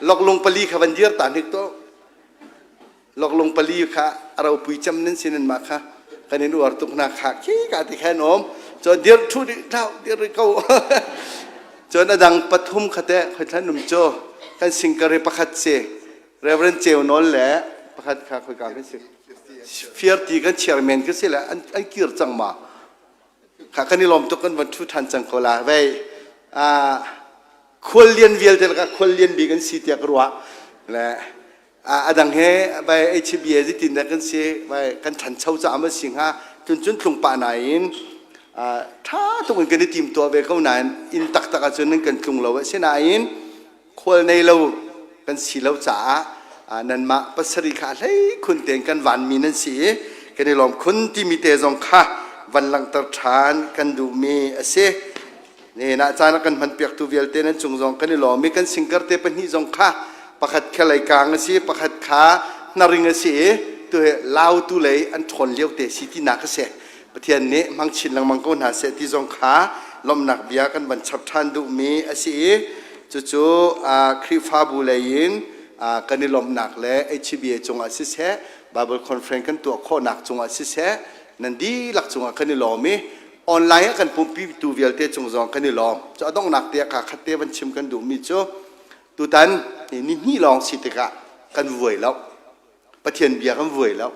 loklung pali kha van dir ta hnik to. Loklung pali kha a ropui cem nan si nan mah kha kan in uar tuk hna kha khi ka ti khan om cun dir thu dih thau dir ko cun a dang pathum kha te khoi thlan um cu kan singkari pakhat si Reverend Ceu Nawl le pakhat kha khoi ka kan si fiarti kan chairman ka si le an an kir cang ma kha kan i lawm tuk kan van thu than cang ko la vei a khual lian vialte ka khual lian bik an si tiah ka ruah le A dang he vai HBA zeitin dah kan si vai kan ṭhancho caah ma si hnga cun cun tlung pah nain ṭha tuk in kan i tim tuah ve ko nain inn taktak ahcun nan kan tlung lo asinain khual nei lo kan si lo caah nanmah pasarih kha hlei khun tein kan vanmi nan si i kan i lawm khun timi te zong kha van langhter ṭhan kan duhmi a si. Nihin ah caan a kan hmanpiaktu vialte nan cung zong kan i lawm i kan singkar te pahnih zong kha pakhat kha leikang a si pakhat kha hnaring a si i tu hi lautu lei an ṭhawn lio te si tinak a si. Pathian nih hmang chin lengmang ko hna seh ti zong kha lawmhnak bia kan van chap ṭhan duhmi a si i cucu Khrihfabu lei in kan i lawmhnak le HBA cungah siseh Bible Conference kan tuah khawhnak cungah siseh nan dihlak cungah kan i lawm i online ah kan pumpitu vialte cung zong kan i lawm. Cu a donghnak te ah kaa khat te van chim kan duhmi cu tutan ni hnih lawng si tikah kan vuai lo. Pathian bia kan vuai lo.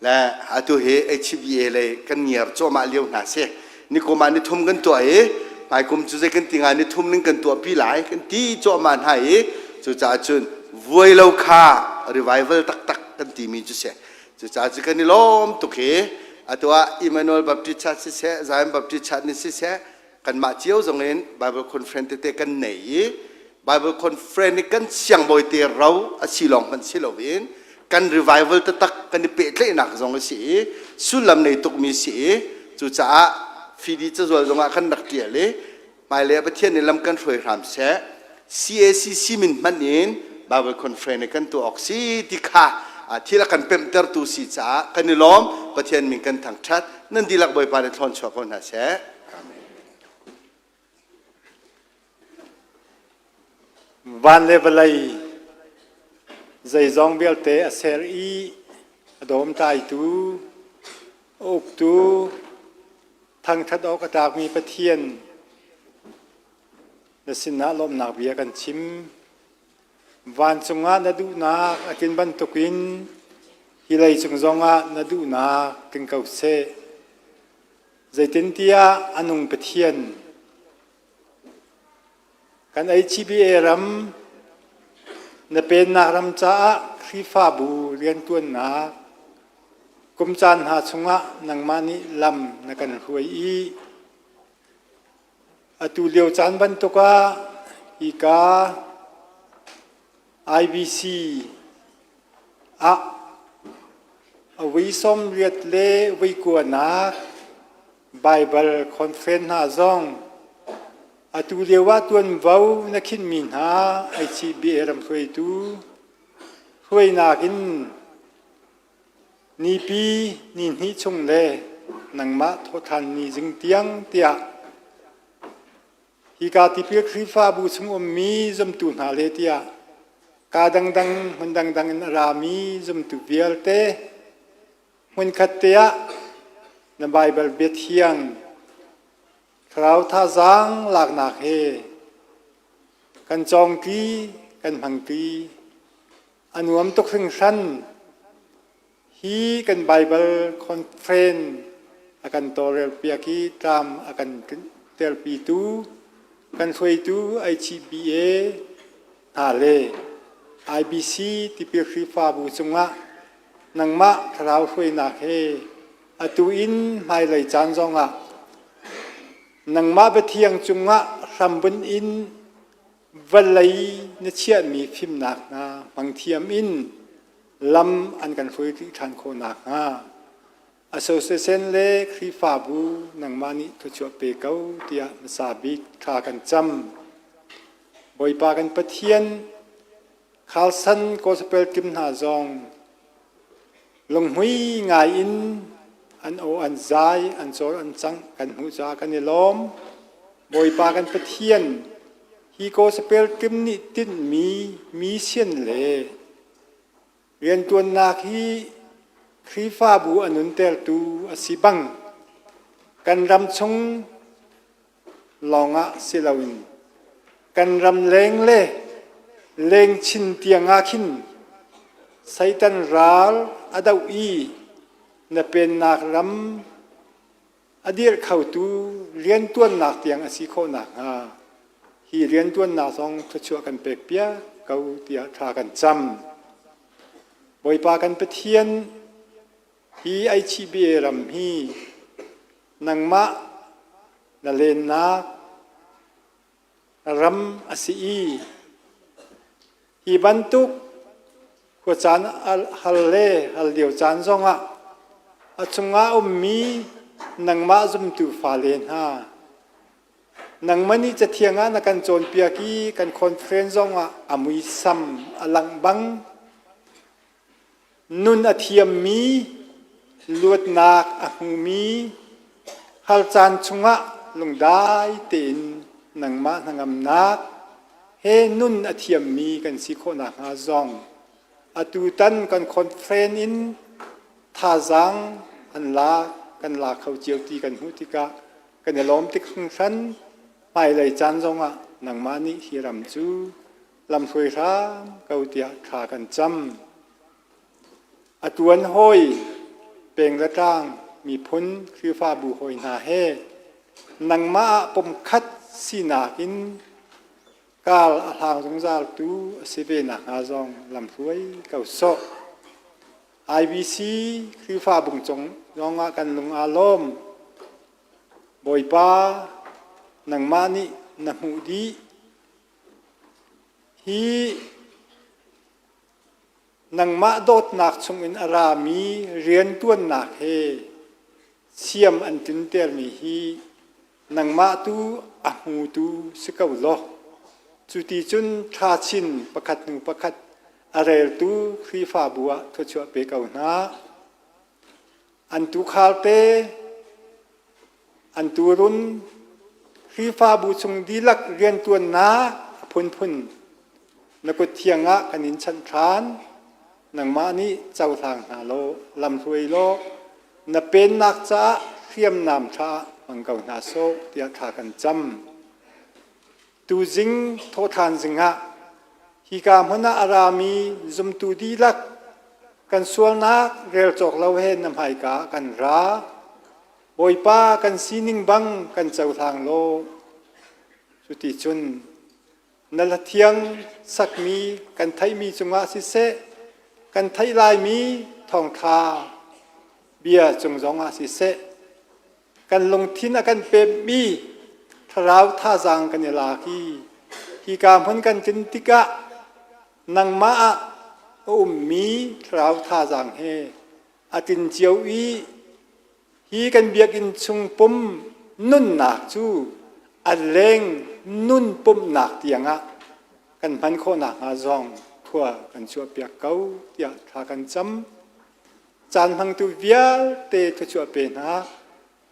Le atu hi HBA lei kan ngiar cuahmah lio hna si. Nikum ah nithum kan tuah i hmaikum cu zei kan ti nga nithum ning kan tuah pi lai kan ti cuahmah hna i cucaah cun vuai lo kha revival taktak kan timi cu si. Cucaah cu kan i lawm tuk hi atu ah Emmanuel Baptist Church siseh, Zion Baptist Church nih siseh, kanmah cio zong in Bible conference tete kan nei i Bible conference nih kan siangbawi te ro a si lawng hmanh si loin kan revival taktak kan i pehtlaihnak zong a si i sullam nei tukmi si i cucaah fidi cazual zongah kan rak ṭial i Hmailei ah Pathian nih lam kan hruai hram seh. CACC min hmanh in Bible Conference kan tuah awk si ti kha thil a kan pemhtertu si caah kan i lawm. Pathian min kan thangṭhat. Nan dihlak Bawipa nih thlawn chuah ko hna seh. Amen. Van le vawlei zeizong vialte a ser i a dawmtlaitu, a uktu, Thangṭhat awk a tlakmi Pathian, na sinah lawmhnak bia kan chim. Vancung ah na duhnak a tlin bantukin hi leicung zongah na duhnak tling ko seh. Zeitintiah a nung Pathian, kan HBA ram, na pennak ram caah Khrihfabu rianṭuannak Kum caan hna chungah nangmah nih lam na kan hruai i atu lio caan bantuk ah hika IBC ah a vui 80 le vui kuanak Baibal conference hna zong atu lio ah tuanvo na khinhmi hna HCBA ramhruaitu hruainak in Nipi nihnih chung le nangmah thawhṭhan ni zing tiang tiah. Hika tipil Khrihfabu chung ummi zumtu hna le tiah kaa dangdang hmun dangdang in a rami zumtu vialte hmunkhat te ah na Baibal biathiang thlarau thazaang laknak he kan cawngṭi kan hmangṭi. A nuam tuk hringhran. Hi kan Baibal conference a kan tawlrelpiak i tlam a kan telpitu kan hruaitu HBA hna le IBC tipil Khrihfabu cungah nangmah thlarau hruainak he atu in hmailei caan zongah nangmah biathiang cungah hrambunh in vawlei na chiahmi fimnak hna hmang thiam in lam an kan hruai rih ṭhan khawh nakhnga association le Khrihfabu nangmah nih thluachuah pe ko tiah hmasa bik thla kan cam. Bawipa kan Pathian Carlson Gospel team hna zong lunghmui ngai in an aw an zai an cawl an cangh kan hmuh caah kan i lawm. Bawipa kan Pathian hi gospel team nih tinhmi mission le riantuannak hi Khrihfabu a nuntertu a si bang kan ram chung lawngah si loin kan ram leng le leng chin tiangah khin Satan ral a doh i na pennak ram a dirh khotu riantuannak tiang a si khawh nakhnga hi riantuannak zong thluachuah kan pek piak ko tiah thla kan cam. Bawipa kan Pathian hi HBA ram hi nangmah na lennak ram a si i hi bantuk khuacaan hal le hal lio caan zongah a chungah ummi nangmah zumtu fale hna nangmah nih cathiang ah na kan cawnpiak i kan conference zongah a muisam a langh bang Nun a thiammi, luatnak a hmumi, hal caan chungah lungdai tein nangmah hnangamnak he nun a thiammi kan si khawh nakhnga zong atutan kan conference in thazaang an la kan la kho cio ti kan hmuh tikah kan i lawm tik hringhran. Hmailei caan zongah nangmah nih hi ram cu lamhruai hram ko tiah thla kan cam. A tuan hawi peng le tlang miphun Khrihfabu hawi hna he nangmah ah pumkhat sinak in kar a hlang zungzal tu a si ve nakhnga zong lamhruai ko sawh. IBC Khrihfabu cung zongah kan lung aa lawm. Bawipa, nangmah nih na hmuh dih. Hi nangmah dawtnak chungin a rami rianṭuannak he siam an tlintermi hi nangmah tu a hmutu si ko law cu ti cun ṭha chin pakhat hnu pakhat a reltu Khrihfabu ah thluachuah pe ko hna. An tuukhal te An tuurun Khrihfabu chung dihlak rianṭuannak a phunphun na kut thiang ah kan in chanh ṭhan. Nangmah nih cohlang hna law lamhruai law na pennak caah hriamnam ṭha hmang ko hna sawh tiah thla kan cam. Tuzing thawhṭhan zing ah hika hmun ah a rami zumtu dihlak kan sualnak rel cawk lo he na hmaika ah kan ra. Bawipa kan sining bang kan cohlang law cuticun na hlathiang sakmi kan theihmi cungah siseh kan theih laimi thawngṭha bia cung zongah siseh kan lungthin a kan pemmi thlarau thazaang kan i lak i hika hmun kan tlin tikah nangmah ah a ummi thlarau thazaang he a tlin cio i hi kan biakinn chung pum nunnak cu a leng nun pumhnak tiangah kan hman khawh nakhnga zong khua kan chuahpiak ko tiah thla kan cam. Caan hmangtu vialte thluachuah pe hna.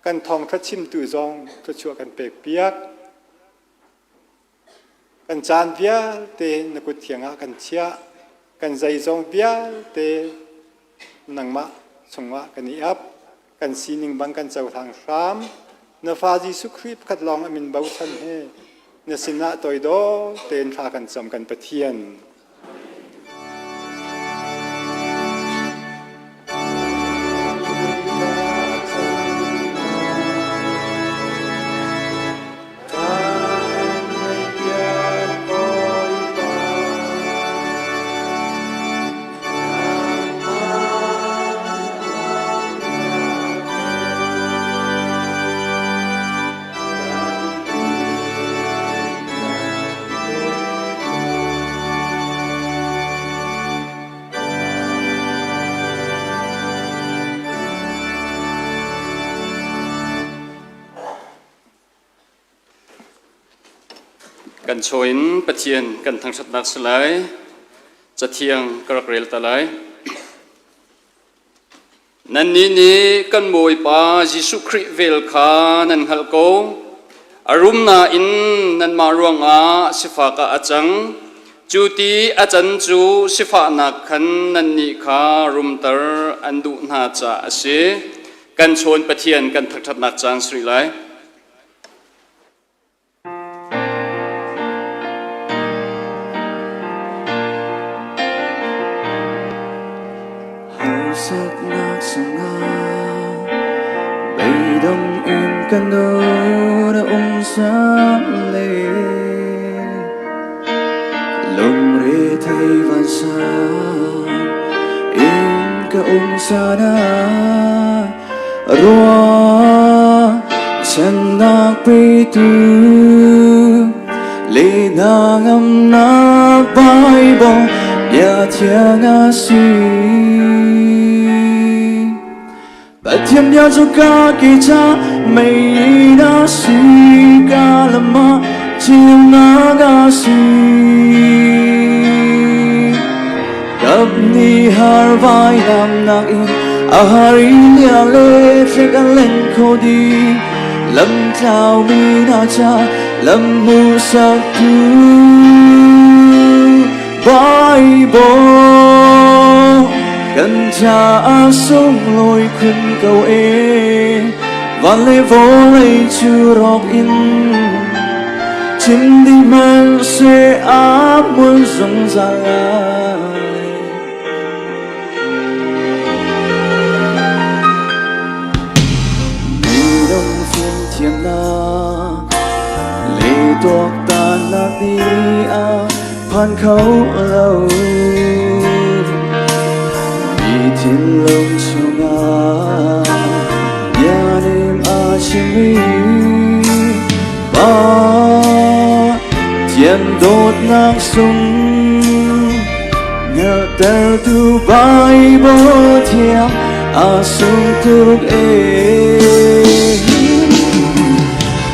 Kan thawngṭha chimtu zong thluachuah kan pekpiak. Kan caan vialte na kut thiang ah kan chiah. Kan zeizong vialte nangmah chungah kan i ap. Kan sining bang kan cohlang hram. Na fa Jesuh Khrih pakhat lawng a min bochan he na sinah toidor tein thla kan cam kan Pathian. Kan chaw in Pathian kan thangṭhatnak si lai. Cathiang ka rak rel ta lai. Nannih nih kan Bawipa Jesuh Khrih vel kha nan hngalh ko. A rum nain nanmah ruangah sifak ah a cang. Cu ti a can cu sifahnak khan nannih kha rumter an duh hna caah a si. Kan chawn Pathian kan thangṭhatnak caan si rih lai. Harsatnak sungah beidong in kan nun a um sam le lungre thei vansan in ka um sana Ruah channak petu le hna ngamnak Bible bia thiang a si. Pathian bia cu ka ke ca mei na si ka lam ah ceunak a si. Kap ni har vai nam nak in a hari lia le thlek an len kho di lam tlau mi na cha lam mu sak tu Bible kan cha a sunglawi khun ko e van le vawlei chu rok in chim di man se a mun zungzal lai. Minung fimthiamnak le tuaktannak nih a phan kho lo. Mi thinlung chungah bianem a chimmi Pa Thian dawtnak sung Hngalhtertu Bible thiang a sung tuk ee.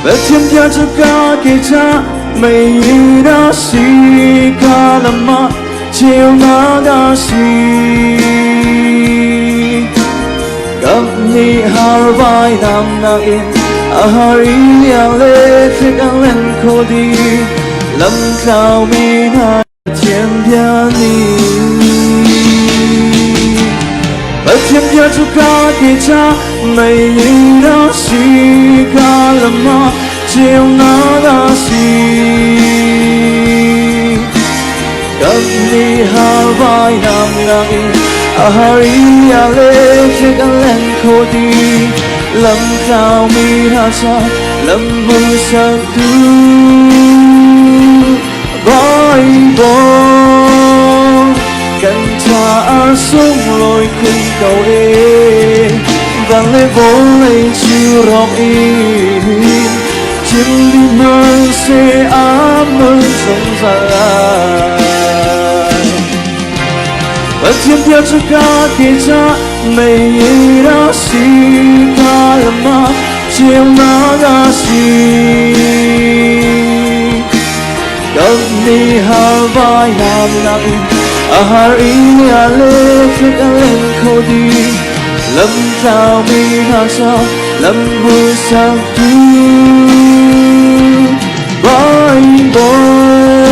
Pathian bia cu ka ke ca mei na si ka lam ah ceunak a si. Kam nih har vai nam nak in a har i liang le tlik ang len kho di lam tlau mi hna Pathian bia nih Pathian bia cu ka ke ca mei a si ka lam ah ceunak a si Kan nih har vai nam nak in a har i a le tlik a len kho ti lam tlau mi hna ca lam mu sak tu Bible kan caah sunglawi khun ko e van le vawlei cu rawk in chim di hmanh a mun zungzal lai. Pathian bia cu ka ke ca mei a si ka lam ah ceunak a si. Kan nih har vai nam nak in a har i a le tlik a leng kho di lam tlau mi hna sa lam hu sak tu Bible.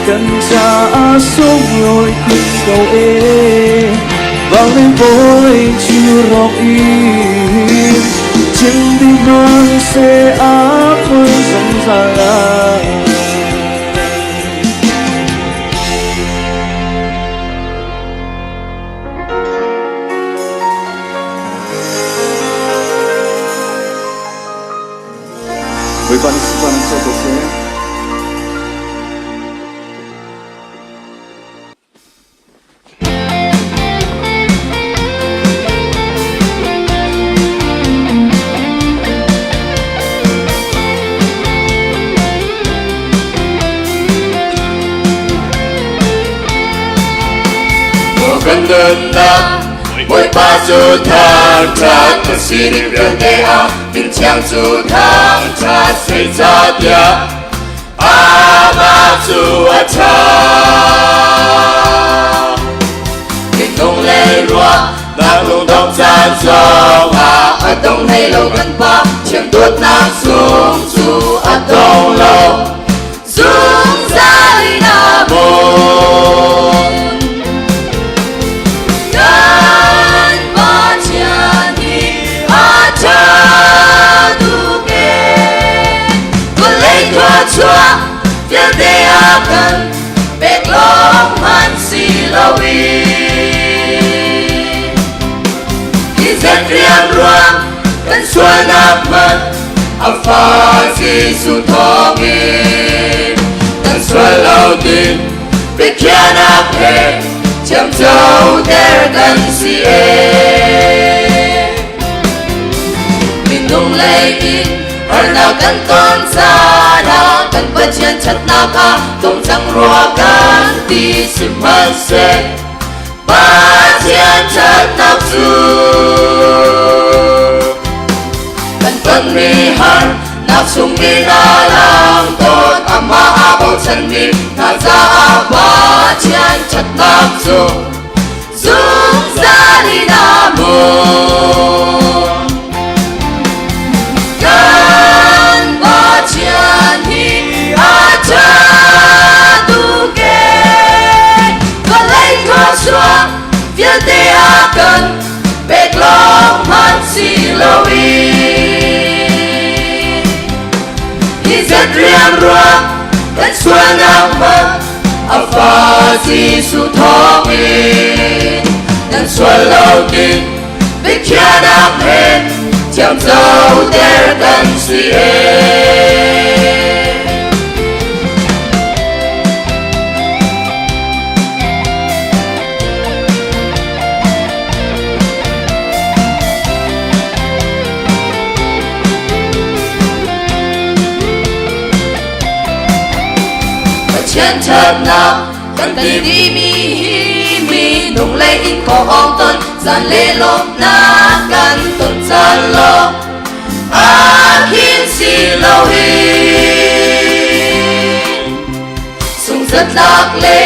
Kan caah sunglawi khun ko ee. Van le vawlei cu rawk in chim dih hmanhseh a hmun zungzal lai. Bawipa nih sunparnak co ko seh. Kan nunnak Bawipa cu thangṭhat na sining vialte ah Min thiang cu thangṭhat zeicahtiah amah cu a ṭha. Minung lei ruahnak lungdong caan zongah a dong hlei lo kan Pa thiang dawtnak sung cu a dong lo. Zungzal in a hmun. Kan Pathian hi a ṭha tuk ee. Vawlei thluachuah vialte a kan pek lawng hmanh si loin. Hi zat riangruang kan sualnak hmanh a fa Jesuh thawngin kan sual lo ding biakhiahnak he thiamcoter kan si ee. Minung lei in harnak kan ton caan ah kan Pathian ṭhatnak ah tungcang rua kan ti sihmanhseh Pathian ṭhatnak cu kan tonmi harnak chungin a lang tawn amah aa bochanmi hna caah Pathian ṭhatnak cu zungzal in a hmun. Kan Pathian hi a ṭha tuk ee. Vawlei thluachuah vialte a kan pek lawng hmanh si loin. Hi zat riangruang kan sualnak hmanh a fa Jesuh thawngin kan sual lo ding biakhiahnak he thiamcoter kan si ee. Pathian ṭhatnak kan timi hi minung lei in kawng ton zan le lawmhnak kan ton caan lo a khin si lo hi sungzatlak le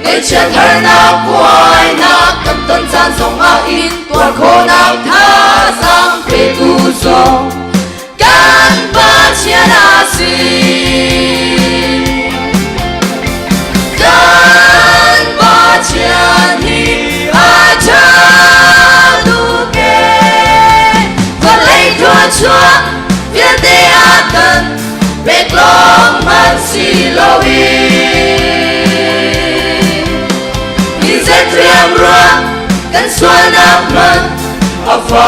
ngaihchiat harnak buainak kan ton caan zongah in tuar khawhnak thazaang petu zong kan Pathian a si. Kan Pathian hi a ṭha tuk ee. Vawlei thluachuah vialte a kan pek lawng hmanh si loin. Hi zet riangruang kan sualnak hmanh a fa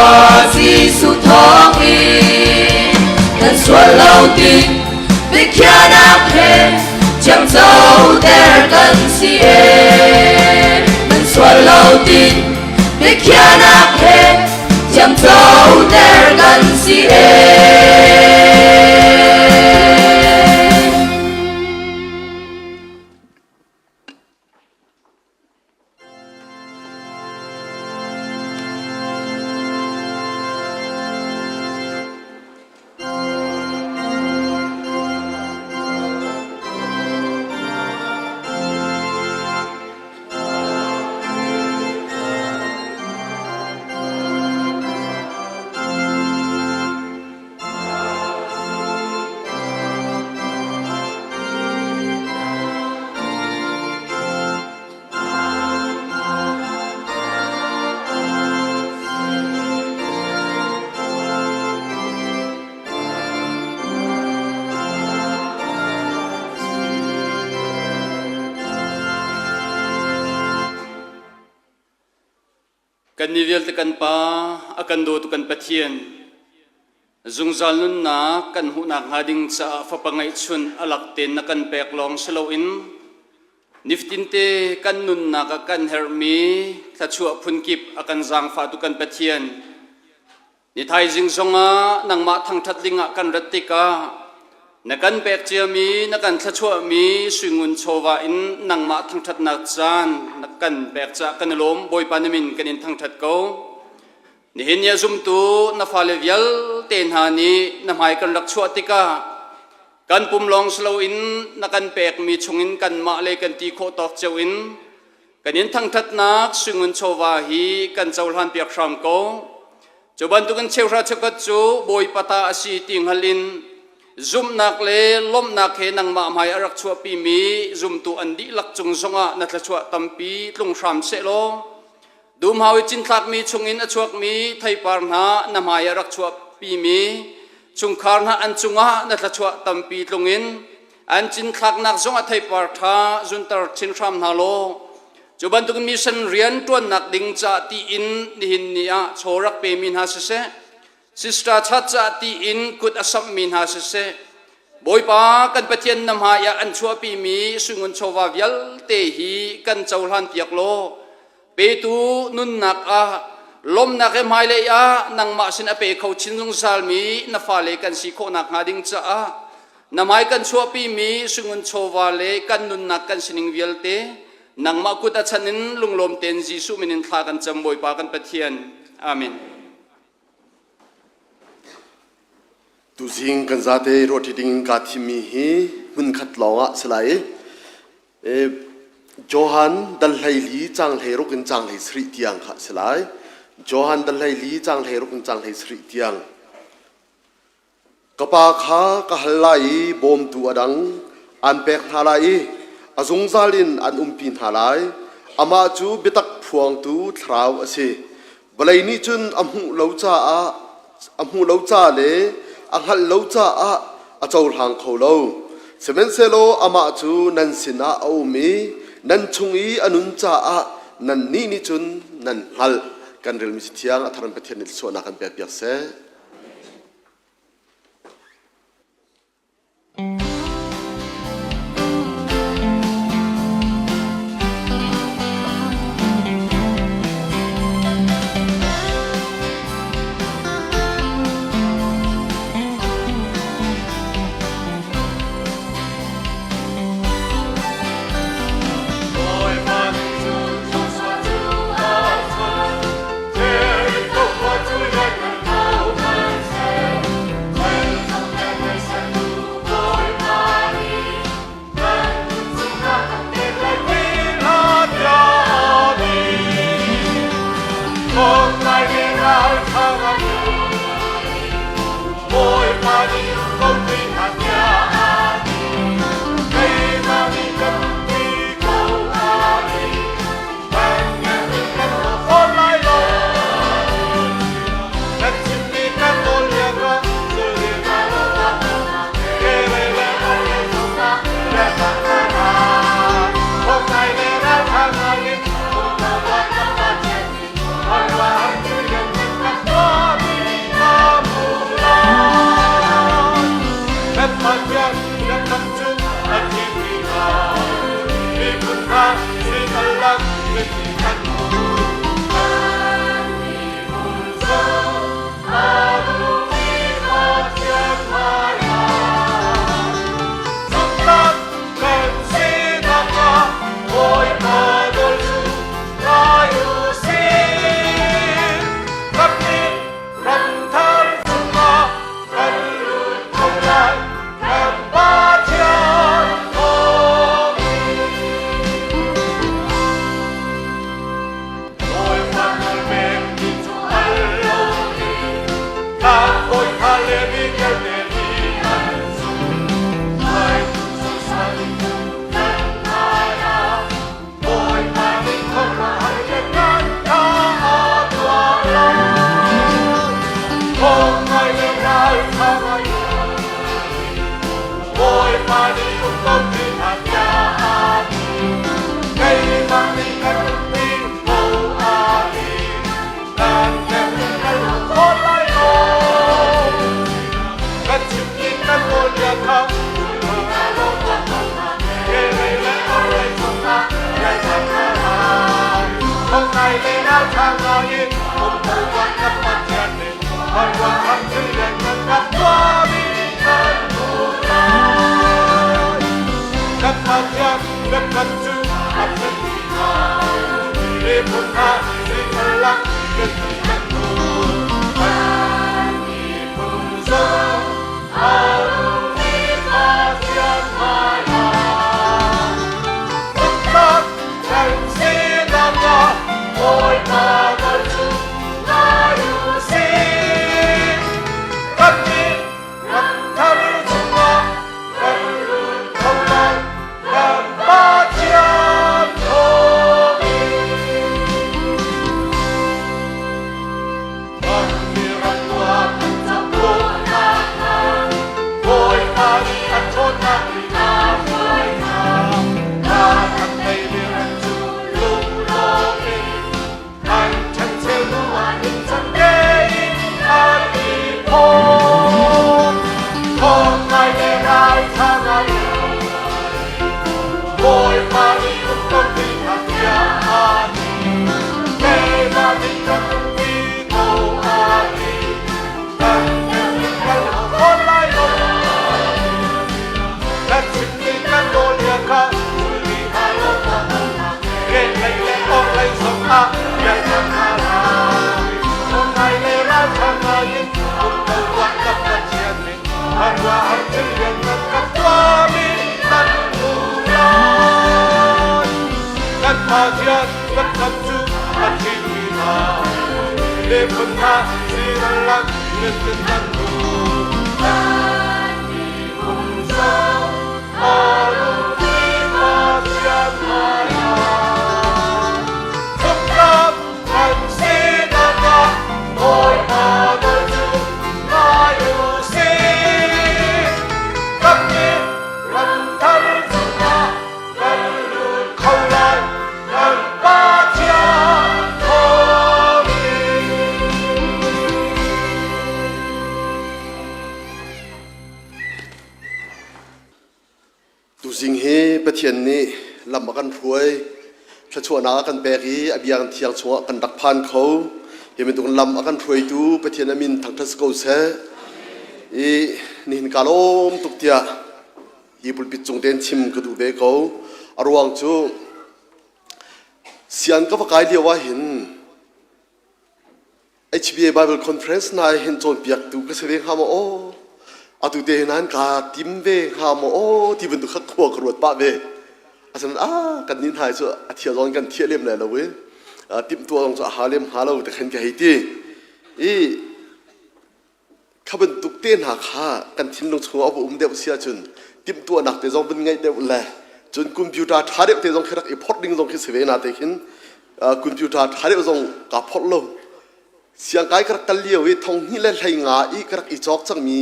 Jesuh thawngin kan sual lo ding biakhiahnak he thiamcoter kan si ee. Kan sual lo ding biakhiahnak he thiamcoter kan si ee. Kan ni vialte kan Pa, a kan dawtu kan Pathian, zungzal nunnak kan hmuhnak hnga ding caah fapa ngeihchun a lak tein na kan pek lawng si loin nifatinte kan nunnak ah kan herhmi thluachuah phunkip a kan zaangfahtu kan Pathian, Ni thaizing zongah nangmah thangṭhat dingah kan rat tikah na kan pek ciami na kan thluachuahmi suingun chawva in nangmah thangṭhatnak caan na kan pek caah kan i lawm. Bawipa na min kan in thangṭhat ko. Nihin ni a zumtu na fale vialte hna nih na hmai kan rak chuah tikah kan pum lawng si loin na kan pekmi chungin kanmah le kan ti khawh tawk cio in Kan in thangṭhatnak suingun chawva hi kan cohlan piak hram ko. Cu bantukin cheuhra cheukhat cu Bawipa ta a si ti hngal in zumhnak le lawmhnak he nangmah hmai a rak chuahpimi zumtu an dihlak cung zongah na thluachuah tampi tlung hram sehlaw dumhau i cinthlakmi chungin a chuakmi theipar hna na hmai a rak chuahpimi chungkhar hna an cungah na thluachuah tampi tlung in An cinthlaknak zongah theipar ṭha zunter chin hram hna law cu bantuk mission rian ṭuannak ding ca tiin nihin ni ah chaw rak pemi hna siseh, sister chat ca tiin kut a samhmi hna siseh, Bawipa kan Pathian na hmai ah an chuahpimi suingun chawva vialte hi kan cohlan piak law petu nunnak ah lawmnak he hmailei ah nangmah sin a pe kho chin zungzalmi na fale kan si khawh nakhnga ding caah Na hmai kan chuahpimi sungun chawva le kan nunnak kan sining vialte nangmah kut a chan in lunglawm tein Jesuh min in thla kan cam Bawipa kan Pathian. Amen. Tuzing kan zate ruahṭi ding kaa thimmi hi hmunkhat lawngah si lai i Johan dal 14 caang 16 in caang 17 tiang kha si lai. Johan dal 14 caang 16 in caang 17 tiang. Ka Pa kha ka hal lai i bawmtu a dang aan pek hna lai i a zungzal in an umpi hna lai. Amah cu biatak phuangtu Thlarau a si. Vawlei nih cun a hmuh lo caah a hmuh lo ca le a hngalh lo caah a cohlang kho lo. Sihmanhsehlaw amah cu nan sinah a um i nan chung i a nun caah nannih nih cun nan hngalh. Kan relmi Cathiang a thar in Pathian nih thluachuahnak kan pekpiak seh. ngai le ralṭha ngai in um ko tuah kan Pathian nih khuaruahhar thil lianngan kan tuahmi kan hmuh lai. Kan Pathian biakam cu a fekmi hna miphun hna zeital biapi kan hmuh. Kan miphun zong a nungmi Pathian hmaiah zumhtlak kan sinak ah Bawipa nawl cu ngai u sih. Kannih ram thar chungah kan lut kho lai, kan Pathian thawngin. Kan ram tuah kan cabunak hna, Bawipa nih a ṭhawnnak in a hruai hna. Hna kan neimi ram cu lunglawm in an ṭhencheu hnu ah ningcang tein an i phawt. Thawng ngai le ralṭha ngai Bawipa nih um ko ti kha bia aa ti. Keimah nih kan umpi ko aa ti. Kan in kan hawn lai lo. Kan chimmi kan nawlbia kha zulmi hna law Kehlei le orhlei zongah biaknak hna lai. Ngai le ralṭha ngai in um ko tuah kan Pathian nih khuaruahhar thil lianngan kan tuahmi nan hmuh lai. Kan Pathian biakam cu a thimi hna miphun hna sinan lak nitin nan hmuh. Kan miphun zong a nungmi Pathian hmaiah zumhtlak kan sinak ah Bawipa nawl cu ngai u sih. Kannih ram thar chungah kan lut kho lai, kan Pathian thawngin. Tuzing hi Pathian nih lam a kan hruai, thluachuahnak a kan pek i a biakinn thiang chungah kan rak phan kho. Hi bantuk lam a kan hruaitu Pathian a min thangṭhat si ko seh. I nihin ka lawm tuk tiah hi pulpit cung tein chim ka duh ve ko. A ruang cu sian ka va kai lio ah hin HBA Bible Conference hna hin cawnpiaktu ka si ve hnga maw aw atu te hin ka tim ve hnga maw aw ti bantuk kha khua ka ruat pah ve asinain ah kan nih hna cu a thia zong kan thiah lem lai lo i timhtuah zong cu a ha lem hnga lo te khan ka hei ti i kha bantuk te hna kha kan thinlung chungah a va um deuh si ahcun timhtuahnak te zong vun ngeih deuh le cun computer ṭha deuh te zong khi rak i phorh ding zong khi si ve na te khin computer ṭha deuh zong kaa phorh lo siangkai ka rak kal lio i thong hnih le hlei nga i ka rak i cawk cangmi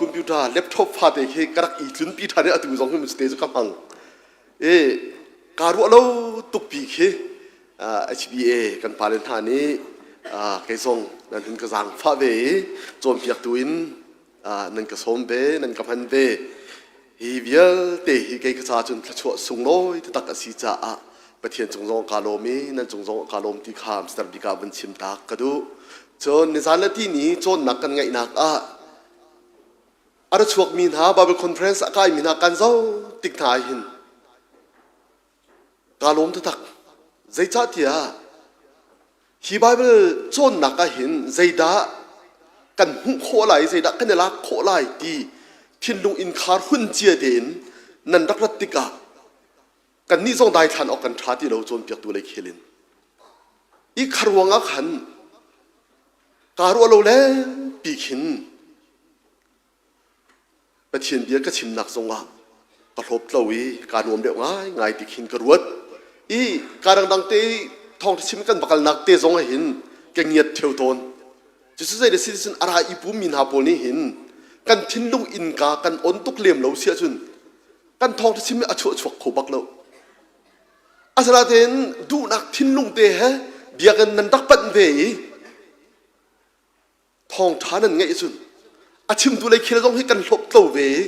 computer laptop fate khi ka rak i tlunpi ṭhan i atu zong hi te cu ka hmang i kaa ruah lo tukpi khi HBA kan pale hna nih kei zong nan hun ka zaangfah ve i cawnpiaktu in nan ka sawm ve nan ka hman ve hi vialte hi kei ka ca cun thluachuah sunglawi taktak a si caah Pathian cung zong kaa lawm i nan cung zong kaa lawm ti kha Mr. Bika vun chim tak ka duh cun nizan le tini cawnnak kan ngeihnak ah a ra chuakmi hna Bible conference a kaimi hna kan zoh tik hna hin Kaa lawm taktak. Zeicahtiah hi Baibal cawnnak ah hin zeidah kan hmuh khawh lai, zeidah kan i lak khawh lai ti thinlung innkhar hun cia tein nan rak rat tikah kannih zong daithlan awk kan ṭha ti lo cawnpiaktu lei khel in. I kha ruang ah khan kaa ruah lo lengpi khin Pathian bia ka chimnak zongah ka hlawptlo i kaa nuam deuh ngaingai ti khin ka ruat. I kaa dangdang te thawngṭha chim kan va kalnak te zong ah hin ka ngiat ṭheo tawn. Cucu zei le si cun a ra i pummi hna pawl nih hin kan thinlung innka kan on tuk lem lo si ahcun kan thawngṭha chim hi a chuah chuak kho bak lo. Asinain duhnak thinlung te he biakinn nan rak panh ve i thawngṭha nan ngeih cun a chimtu lei khel zong hi kan hlawptlo ve i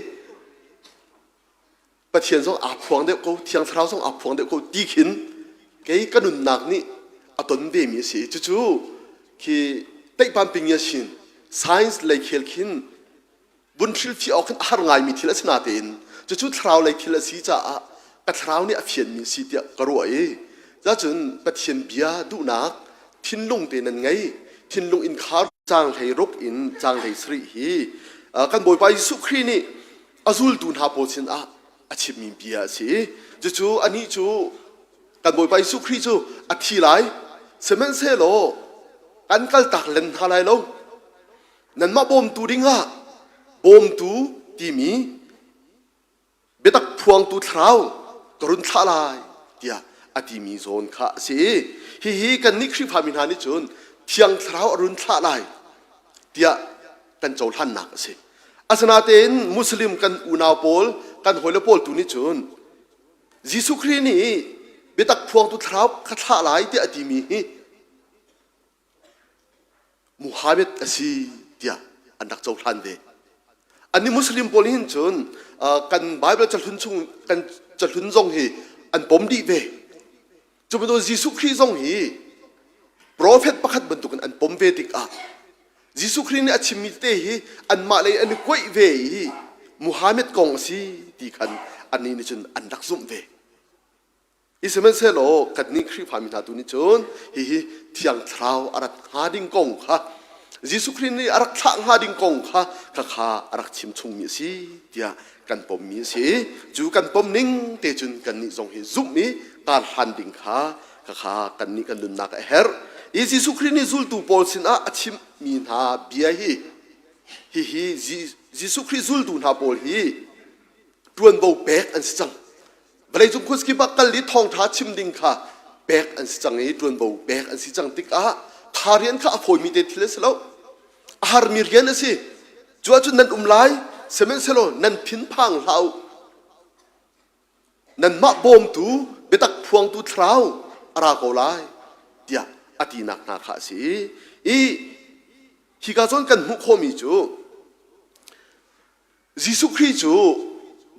Pathian zong aa phuang deuh ko Thiang Thlarau zong aa phuang deuh ko ti khin kei ka nunnak nih a ton ve mi a si. Cucu khi teihpan ping ya shin science lei khel khin vun hrilhfiah awk khin a har ngaimi thil a si natein cucu thlarau lei thil a si caah ka thlarau nih a fianmi a si tiah ka ruah i cun Pathian bia duhnak thinlung te nan ngei thinlung in khar caang hlei ruk in caang hlei sarih hi kan Bawipa Jesuh Khrih nih a zultu hna pawl sinah a chimmi bia a si cucu anih cu kan Bawipa Jesuh Khrih cu a thi lai sihmanhsehlaw kan kaltak len hna lai lo Nanmah bawmtu dingah bawmtu timi biatak phuangtu thlarau ka run thlah lai tiah a timi zawn kha a si. Hihi kannih Khrihfami hna nih cun Thiang Thlarau a run thlah lai tiah kan cohlannak a si. Asinain Muslim kan unau pawl, kan hawile pawl tu nih cun Jesuh Khrih nih biatak phuangtu thlarau ka thlah lai tiah a timi hi Muhammad a si tiah an rak cohlan ve. Annih Muslim pawl hin cun kan Bible cahlun chung kan cahlun zong hi an pom dih ve. Cu bantuk Jesuh Khrih zong hi prophet pakhat bantukin an pom ve tikah Jesuh Khrih nih a chimmi tete hi anmah lei an i kuaih ve i Muhammad kong a si ti khan annih nih cun an rak zumh ve. I sihmanhsehlaw kannih Khrihfami hna tu nih cun hihi Thiang Thlarau a rat hnga ding kong kha Jesuh Khrih nih a rak thlah hnga ding kong kha khakha a rak chim chungmi a si tiah kan pommi a si. Cu kan pom ning te cun kannih zong hi zumh i kar hlan ding kha khakha kannih kan nunnak a herh. I Jesuh Khrih nih zultu pawl sinah a chimmi hna bia hi hihi Jesuh Khrih zultu hna pawl hi ṭuanvo pek an si cang. Vawleicung khuazakip ah kal i thawngṭha chim ding kha pek an si cang i ṭuanvo pek an si cang tikah kha rian kha a fawimi te thil a si lo. A harmi rian a si. Cu ahcun nan um lai, sihmanhsehlaw nan thinphang hlah u. Nanmah bawmtu, biatak phuangtu thlarau a ra ko lai, tiah a tinak hna kha a si. I hika zawn kan hmuh khawhmi cu Jesuh Khrih cu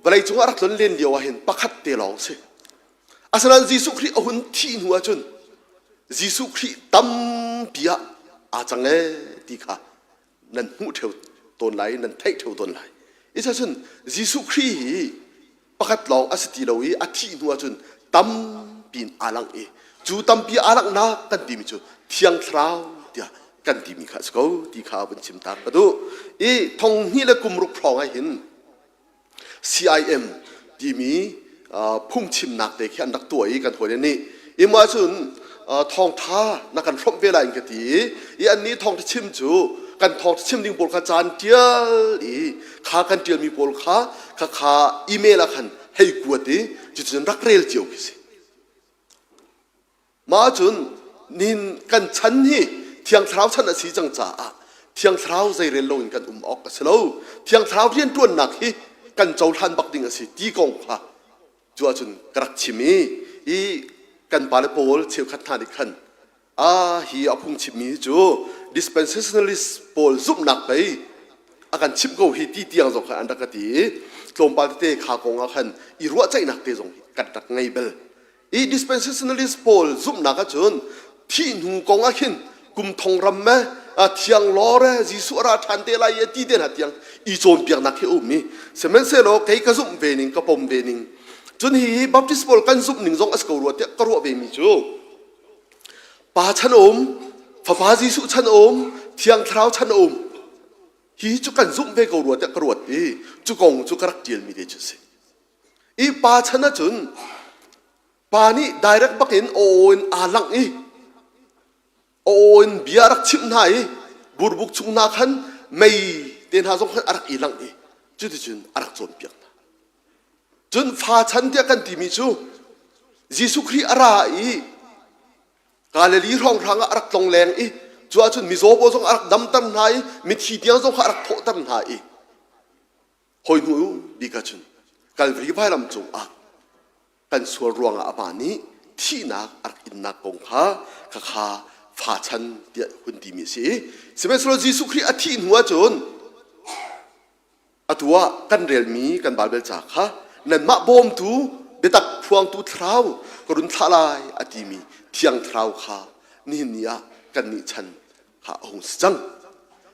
vawleicung ah rak tlon len lio ah hin pakhat te lawng si. Asinain Jesuh Khrih a hun thih hnu ahcun Jesuh Khrih tampi ah aa cang ee ti kha nan hmuh ṭheo tawn lai nan theih ṭheo tawn lai. Isa cun Jesuh Khrih hi pakhat lawng a si ti lo i a thih hnu ahcun tampi in aa langh i cu tampi aa langhnak kan timi cu Thiang Thlarau tiah kan timi kha a si ko ti kha vun chim ta ka duh. I thong hnih le kum ruk hrawng ah hin CIM timi phungchimnak te khi an rak tuah i kan hawile nih i mah cun thawngtha na kan hrawmh ve lai in ka ti i annih thawngtha chim cu kan thawngtha chim ding pawl kha caan tial i kha kan tialmi pawl kha kha kha email ah khan hei kuat i cuticun rak rel cio khi si. Mah cun nihin kan chan hi Thiang Thlarau chan a si cang caah Thiang Thlarau zeirel loin kan um awk a si lo. Thiang Thlarau rianṭuannak hi kan cohlan bak ding a si ti kong kha cu ahcun ka rak chim i i kan pale pawl cheukhat hna nih khan a hi a phung chimmi hi cu dispensationalist pawl zumhnak pei a kan chimh ko hi ti tiang zong khan an rak ka ti i tlawmpal tete kha kong ah khan i ruahceihnak te zong kan rak ngei bel i dispensationalist pawl zumhnak ahcun thih hnu kong ah khin kum thong ram me thiang lawr Jesuh a ra ṭhan te lai i ti te hna tiang i cawnpiaknak hi a um i sihmanhsehlaw kei ka zumh ve ning ka pom ve ning cun hi Baptist pawl kan zumh ning zong a si ko rua tiah ka ruah ve mi cu Pa chan a um, Fapa Jesuh chan a um, Thiang Thlarau chan a um. Hi cu kan zumh ve ko rua tiah ka ruat i cu kong cu ka rak ṭialmi te cu a si. I pa chan ahcun pa nih direct bakin aw in aa langh i aw in bia a rak chimh hna i burbuk chung hna khan mei te hna zong khan a rak i langh i cuticun a rak cawnpiak hna. Cun fa chan tiah kan timi cu Jesuh Khrih a ra i Galilee hrawnghrang ah a rak tlong leng i cu ahcun mizaw pawl zong a rak damter hna i mithi tiang zong kha a rak thawhter hna i hawi hnu bik ahcun Kalvari vailam cungah kan sual ruangah amah nih thihnak a rak innak kong kha khakha fa chan tiah hun timi a si. Sihmanhsehlaw Jesuh Khrih a thih hnu ahcun Atu ah kan relmi kan Baibal ca kha nanmah bawmtu biatak phuangtu thlarau ka run thlah lai a timi Thiang Thlarau kha Nihin ni ah kannih chan kha a hung si cang.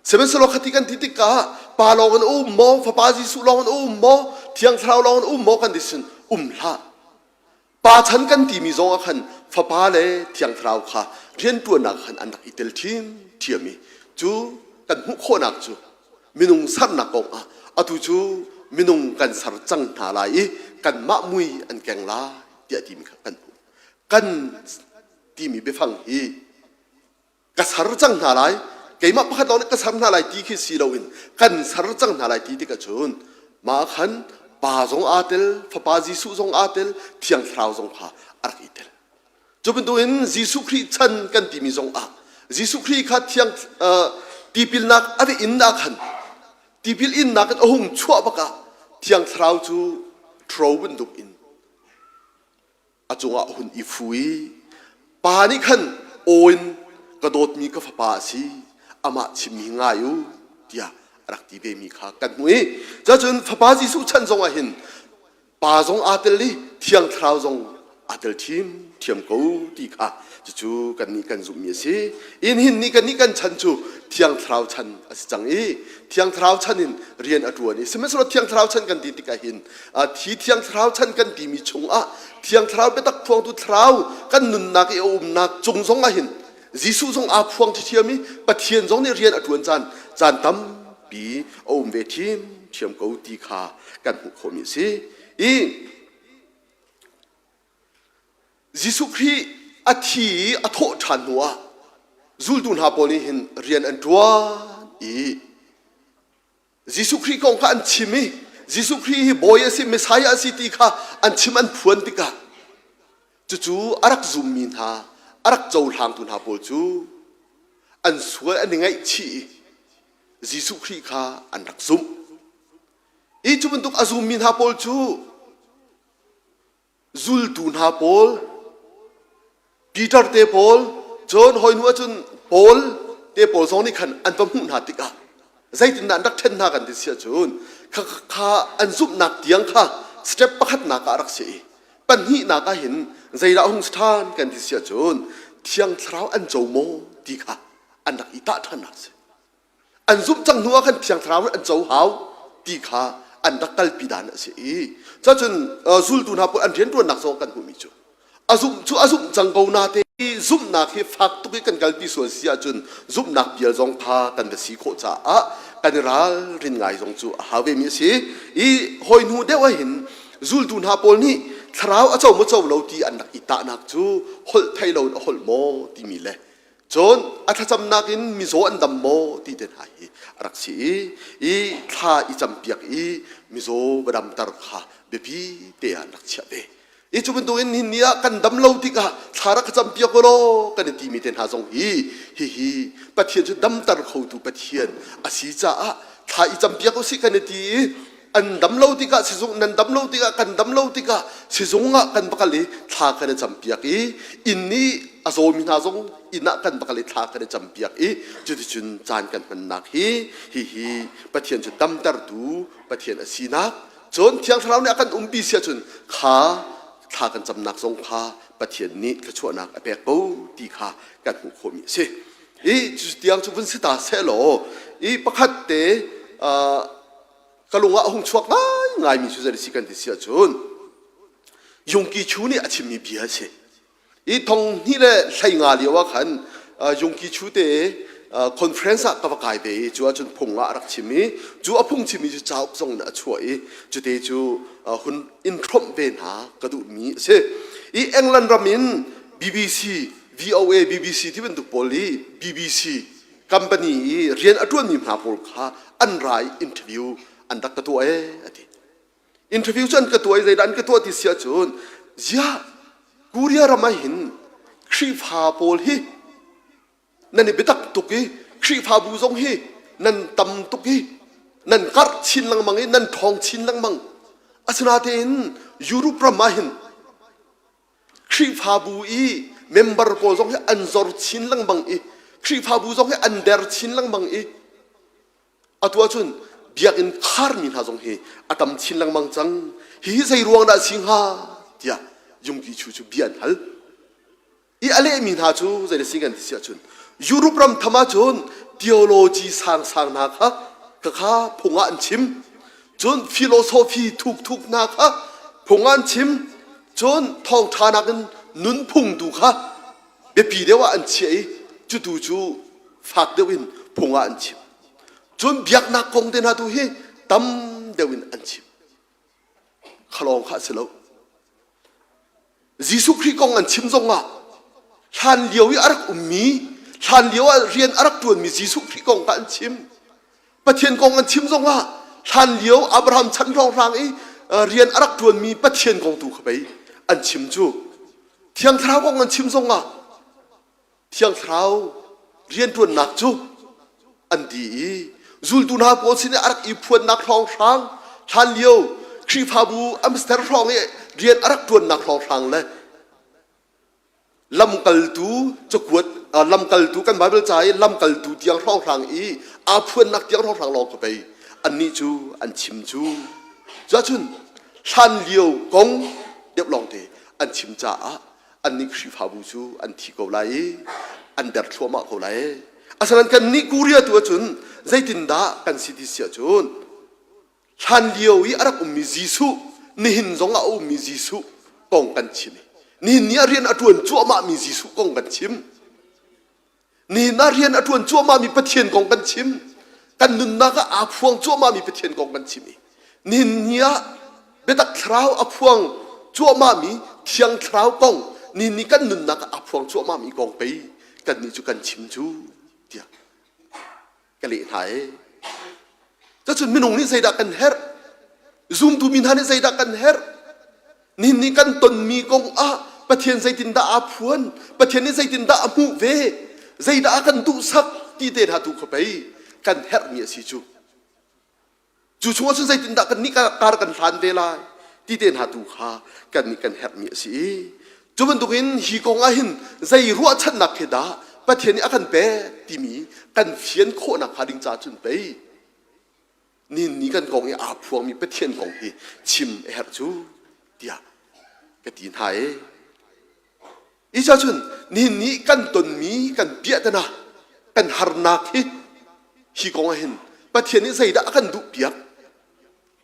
Sihmanhsehlaw khati kan ti tikah Pa lawng in a um maw, Fapa Jesuh lawng in a um maw, Thiang Thlarau lawng in a um maw kan ti sin um hlah. Pa chan kan timi zong ah khan Fapa le Thiang Thlarau kha rianṭuannak khan an rak i tel ṭhiamṭhiam i cu kan hmuh khawhnak cu minung sernak kong ah atu cu minung kan ser cang hna lai i kanmah mui an keng lai tiah timi kha kan hmuh. Kan timi biafang hi ka ser cang hna lai keimah pakhat lawng nih ka ser hna lai ti khi si loin kan ser cang hna lai ti tikah cun mah khan pa zong aa tel fapa Jesuh zong aa tel thiang thlarau zong kha a rak i tel cu bantukin Jesuh Khrih chan kan timi zong ah Jesuh Khrih kha thiang tipilnak a va in ah khan tipil innak in a hung chuah bak ah thiang thlarau cu ṭhro bantuk in a cungah a hun i fu i pa nih khan aw in ka dawtmi ka fapa a si amah chimmi ngai u tiah a rak ti vemi kha kan hmuh i cacun fapa Jesuh chan zong ah hin pa zong aa tel i thiang thlarau zong aa tel ṭhim ṭhiam ko ti kha cucu kannih kan zumhmi a si in hin nih kannih kan chan cu thiang thlarau chan a si cang i thiang thlarau chan in rian a ṭuan i sihmanhsehlaw thiang thlarau chan kan ti tikah hin thi thiang thlarau chan kan timi chungah thiang thlarau biatak phuangtu thlarau kan nunnak i a umnak cung zong ah hin Jesuh zong aa phuang ṭhiam i Pathian zong nih rian a ṭuan caan caan tampi a um ve ṭhiamṭhiam ko ti kha kan hmuh khawhmi a si. I Jesuh Khrih a thi i a thawh ṭhan hnuah zultu hna pawl nih hin rian an ṭuan i Jesuh Khrih kong kha an chim i Jesuh Khrih hi Bawi a si, Messiah a si ti kha an chim an phuan tikah cucu a rak zummi hna, a rak cohlangtu hna pawl cu an sual an i ngaihchih i Jesuh Khrih kha an rak zumh. I cu bantuk a zummi hna pawl cu zultu hna pawl Peter te pawl cun hawi hnu ahcun Paul te pawl zong nih khan an va hmuh hna tikah zeitindah an rak ṭhen hna kan ti si ahcun kha kha an zumhnak tiang kha step pakhatnak ah a rak si i pahnihnak ah hin zeidah hung si ṭhan kan ti si ahcun Thiang Thlarau an co maw ti kha an rak i tah ṭhannak a si. An zumh cang hnu ah khan Thiang Thlarau an co hau ti kha an rak kalpi dan a si i cacun zultu hna pawl an rianṭuannak zong kan hmuhmi cu a zumh cu a zumh cang ko nate zumhnak hi fak tuk i kan kalpi sual si ahcun zumhnak pial zong kha kan va si khawh caah kan i ralrin ngai zong cu a hau vemi a si i hawi hnu deuh ah hin zultu hna pawl nih thlarau a co maw co lo ti an rak i tahnak cu holh thei lo in a holh maw timi le Cun a thlacamnak in mizaw an dam maw ti te hna hi a rak si i, i thla i campiak i mizaw va damter kha biapi te ah an rak chiah ve. I cu bantukin nihin ni ah kan dam lo tikah thla rak ka campiak u law kan i timi te hna zong hi hihi Pathian cu damter khotu Pathian a si caah thla i campiak u sih kan i ti i an dam lo tikah sizung nan dam lo tikah kan dam lo tikah sizung ah kan va kal i thla kan i campiak i inn i a zawmi hna zong inn ah kan va kal i thla kan i campiak i cuticun caan kan hmannak hi hihi Pathian cu damtertu Pathian a sinak cun Thiang Thlarau nih a kan umpi si ahcun kha thla kan camnak zong kha Pathian nih thluachuahnak a pek ko ti kha kan hmuh khawhmi a si. I cu tiang cu vun si ta seh law i pakhat te ka lung ah a hung chuak ngaingaimi cu zei si kan ti si ahcun Yungki Chu nih a chimmi bia a si. I thong hnih le hlei nga lio ah khan Yungki Chu te conference ah ka va kai ve i cu ahcun phung ah a rak chim i cu a phung chimmi cu cauk zong in a chuah i cute cu hun in hrawmh ve hna ka duhmi a si. I England ram in BBC, VOA, BBC ti bantuk pawl i BBC company i rian a ṭuanmi hna pawl kha an ra i interview an rak ka tuah ee a ti. Interview cu an ka tuah i zeidah an ka tuah ti si ahcun ziah Korea ram ah hin Khrihfa pawl hi nan i biatak tuk i Khrihfabu zong hi nan tam tuk i nan karh chin lengmang i nan ṭhawng chin lengmang asinain Europe ram ah hin Khrihfabu i member pawl zong hi an zor chin lengmang i Khrihfabu zong hi an der chin lengmang i atu ahcun biakinn kharmi hna zong hi a tam chin lengmang cang. Hihi zei ruang dah a si hnga tiah Yungki Chu cu bia an hal. I a lehmi hna cu zei na si kan ti si ahcun Europe ram tham ahcun theology sangsang hna kha khakha phung ah an chim. Cun philosophy thukthuk hna kha phung ah an chim. Cun thawngṭha nakin nunphung tu kha biapi deuh ah an chiah i cutu cu fak deuh in phung ah an chim. Cun biaknak kong te hna tu hi tam deuh in an chim. Khalawng kha a si lo. Jesuh Khrih kong an chim zongah hlan lio i a rak ummi, hlan lio ah rian a rak ṭuanmi Jesuh Khrih kong kha an chim. Pathian kong an chim zongah hlan lio Abraham chan hrawnghrang i rian a rak ṭuanmi Pathian kong tu kha pei an chim cu. Thiang Thlarau kong an chim zongah Thiang Thlarau rianṭuannak cu an ti i zultu hna pawl sin i a rak i phuannak hrawnghrang hlanlio Khrihfabu Amster hrawng i rian a rak ṭuannak hrawnghrang le lamkaltu cakuat lamkaltu kan Bible ca i lamkaltu tiang hrawnghrang i aa phuannak tiang hrawnghrang lawng kha pei annih cu an chim cu. Cuahcun hlanlio kong deuh lawngte an chim caah annih Khrihfabu cu an thi ko lai i an der thluahmah ko lai. Asinain kannih Korea tu ahcun zeitindah kan si ti si ahcun hlan lio i a rak ummi Jesuh nihin zong ah a ummi Jesuh kong kan chim i nihin ni ah rian a ṭuan cuahmahmi Jesuh kong kan chim. Nihin ah rian a ṭuan cuahmahmi Pathian kong kan chim. Kan nunnak ah aa phuang cuahmahmi Pathian kong kan chim i nihin ni ah biatak thlarau a phuang cuahmahmi Thiang Thlarau kong nihin ni kan nunnak ah aa phuang cuahmahmi kong pei kannih cu kan chim cu tiah ka leh hna ee. Cucun minung nih zeidah kan herh? Zumtu mi hna nih zeidah kan herh? Nihin ni kan tonmi kong ah Pathian zeitindah aa phuan? Pathian nih zeitindah a hmuh ve? Zeidah a kan duhsak? Ti te hna tu kha pei kan herhmi a si cu. Cu chungah cun zeitindah kan nih kar kan hlan ve lai? Ti te hna tu kha kan nih kan herhmi a si i cu bantukin hi kong ah hin zei ruahchannak khi dah Pathian nih a kan pek timi kan fian khawhnak hnga ding caah cun pei nihin ni kan kong i aa phuangmi Pathian kong hi chim a herh cu tiah ka ti hna i Isa cun nihin ni kan tonmi kan piahtana kan harnak hi hi kong ah hin Pathian nih zeidah a kan duh piak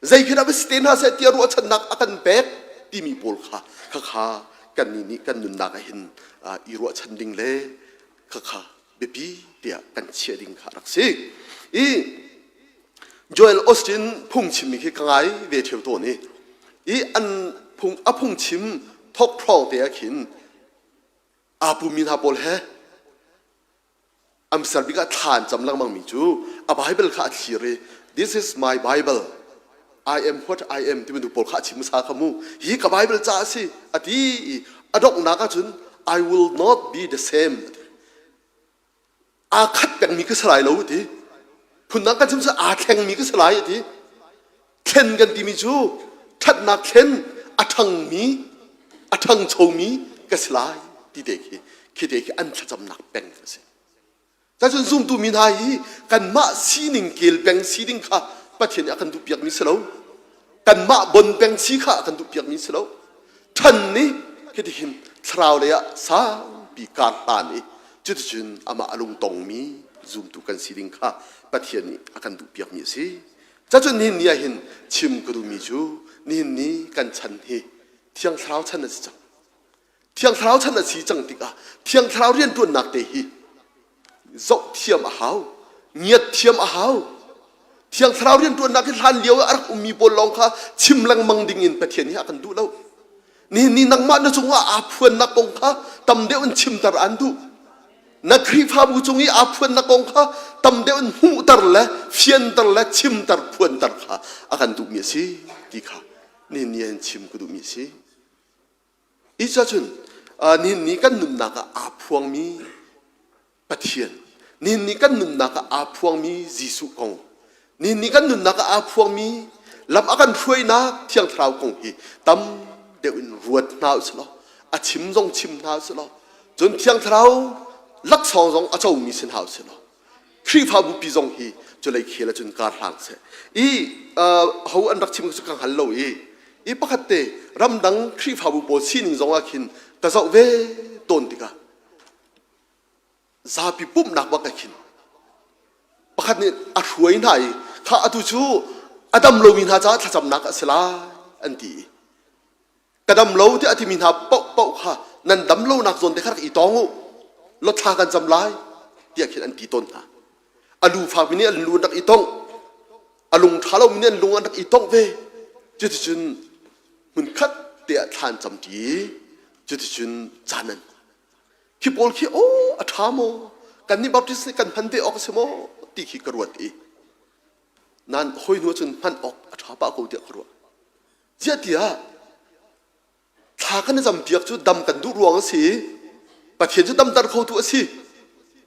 zei khi dah va si te hna seh tiah ruahchannak a kan pek timi pawl kha khakha kannih nih kan nunnak ah hin i ruahchan ding le khakha biapi tiah kan chiah ding kha rak si i Joel Austin phungchimmi khi ka ngai ve ṭheo tawn i i an phung a phungchim thok ṭhawng te ah khin aa pummi hna pawl he amsar bik ah thla an cam lengmang mi cu a Bible kha a thlir i this is my Bible I am what I am timi pawl kha a chim hmasa kha mu hi ka Bible ca a si a ti i a donghnak ahcun I will not be the same aa khat pengmi ka si lai lo ti phundang kan chim cu aa thlengmi ka si lai ti thlen kan timi cu ṭhatnak thlen a ṭhangmi a ṭhangchomi ka si lai ti te khi khi te khi an thlacamnak peng a si cun zumtu mi hna hi kanmah sining kel peng si ding kha Pathian nih a kan duhpiakmi si lo kanmah bon peng si kha a kan duhpiakmi si lo ṭhan nih hitihin thlarau lei ah sangpi kar hlan i cuticun amah a lungtongmi zumtu kan si ding kha Pathian nih a kan duhpiakmi a si. Cacun nihin ni ah hin chim ka duhmi cu nihin ni kan chan hi Thiang Thlarau chan a si cang. Thiang Thlarau chan a si cang tikah Thiang Thlarau rianṭuannak te hi zoh thiam a hau, ngiat thiam a hau. Thiang Thlarau rianṭuannak hi hlan lio ah a rak ummi pawl lawng kha chim lengmang ding in Pathian hi a kan duh lo. Nihin ni nangmah na cungah aa phuannak kong kha tam deuh in chimter aan duh. Na Khrihfabu cung i aa phuannak kong kha tam deuh in hmuhter le fianter le chimter phuanter kha a kan duhmi a si ti kha nihin ni ah hin chim ka duhmi a si. Hi cun nihin ni kan nunnak ah aa phuangmi Pathian, nihin ni kan nunnak ah aa phuangmi Jesuh kong, nihin ni kan nunnak ah aa phuangmi lam a kan hruainak Thiang Thlarau kong hi tam deuh in ruat hna usih law a chim zong chim hna usih law cun Thiang Thlarau laksawng zong a comi si hna usih law Khrihfabu pi zong hi culei khel ahcun kar hlang seh. I ho an rak chim cu ka hngal lo i i pakhat te ramdang Khrihfabu pawl sining zong ah khin ka zoh ve tawn tikah. Zapi pumhnak bak ah khin pakhat nih a hruai hna i kha atu cu a dam lomi hna caah thlacamnak a si lai an ti i ka dam lo tiah a timi hna paohpaoh kha nan dam lonak zawn te kha rak i tawng u law thla kan cam lai tiah khin an ti tawn hna. A lu fakmi nih an lu an rak i tongh, a lung ṭha lomi nih an lung an rak i tongh ve. Cuticun hmunkhat te ah thla an camṭi. Cuticun caan an khi pawl khi aw a ṭha maw, kannih Baptist nih kan hman ve awk a si maw ti khi ka ruat i nan hawi hnu cun hman awk a ṭha pah ko tiah ka ruah. Ziah tiah thla kan i campiak cu dam kan duh ruang a si i Pathian cu damter khotu a si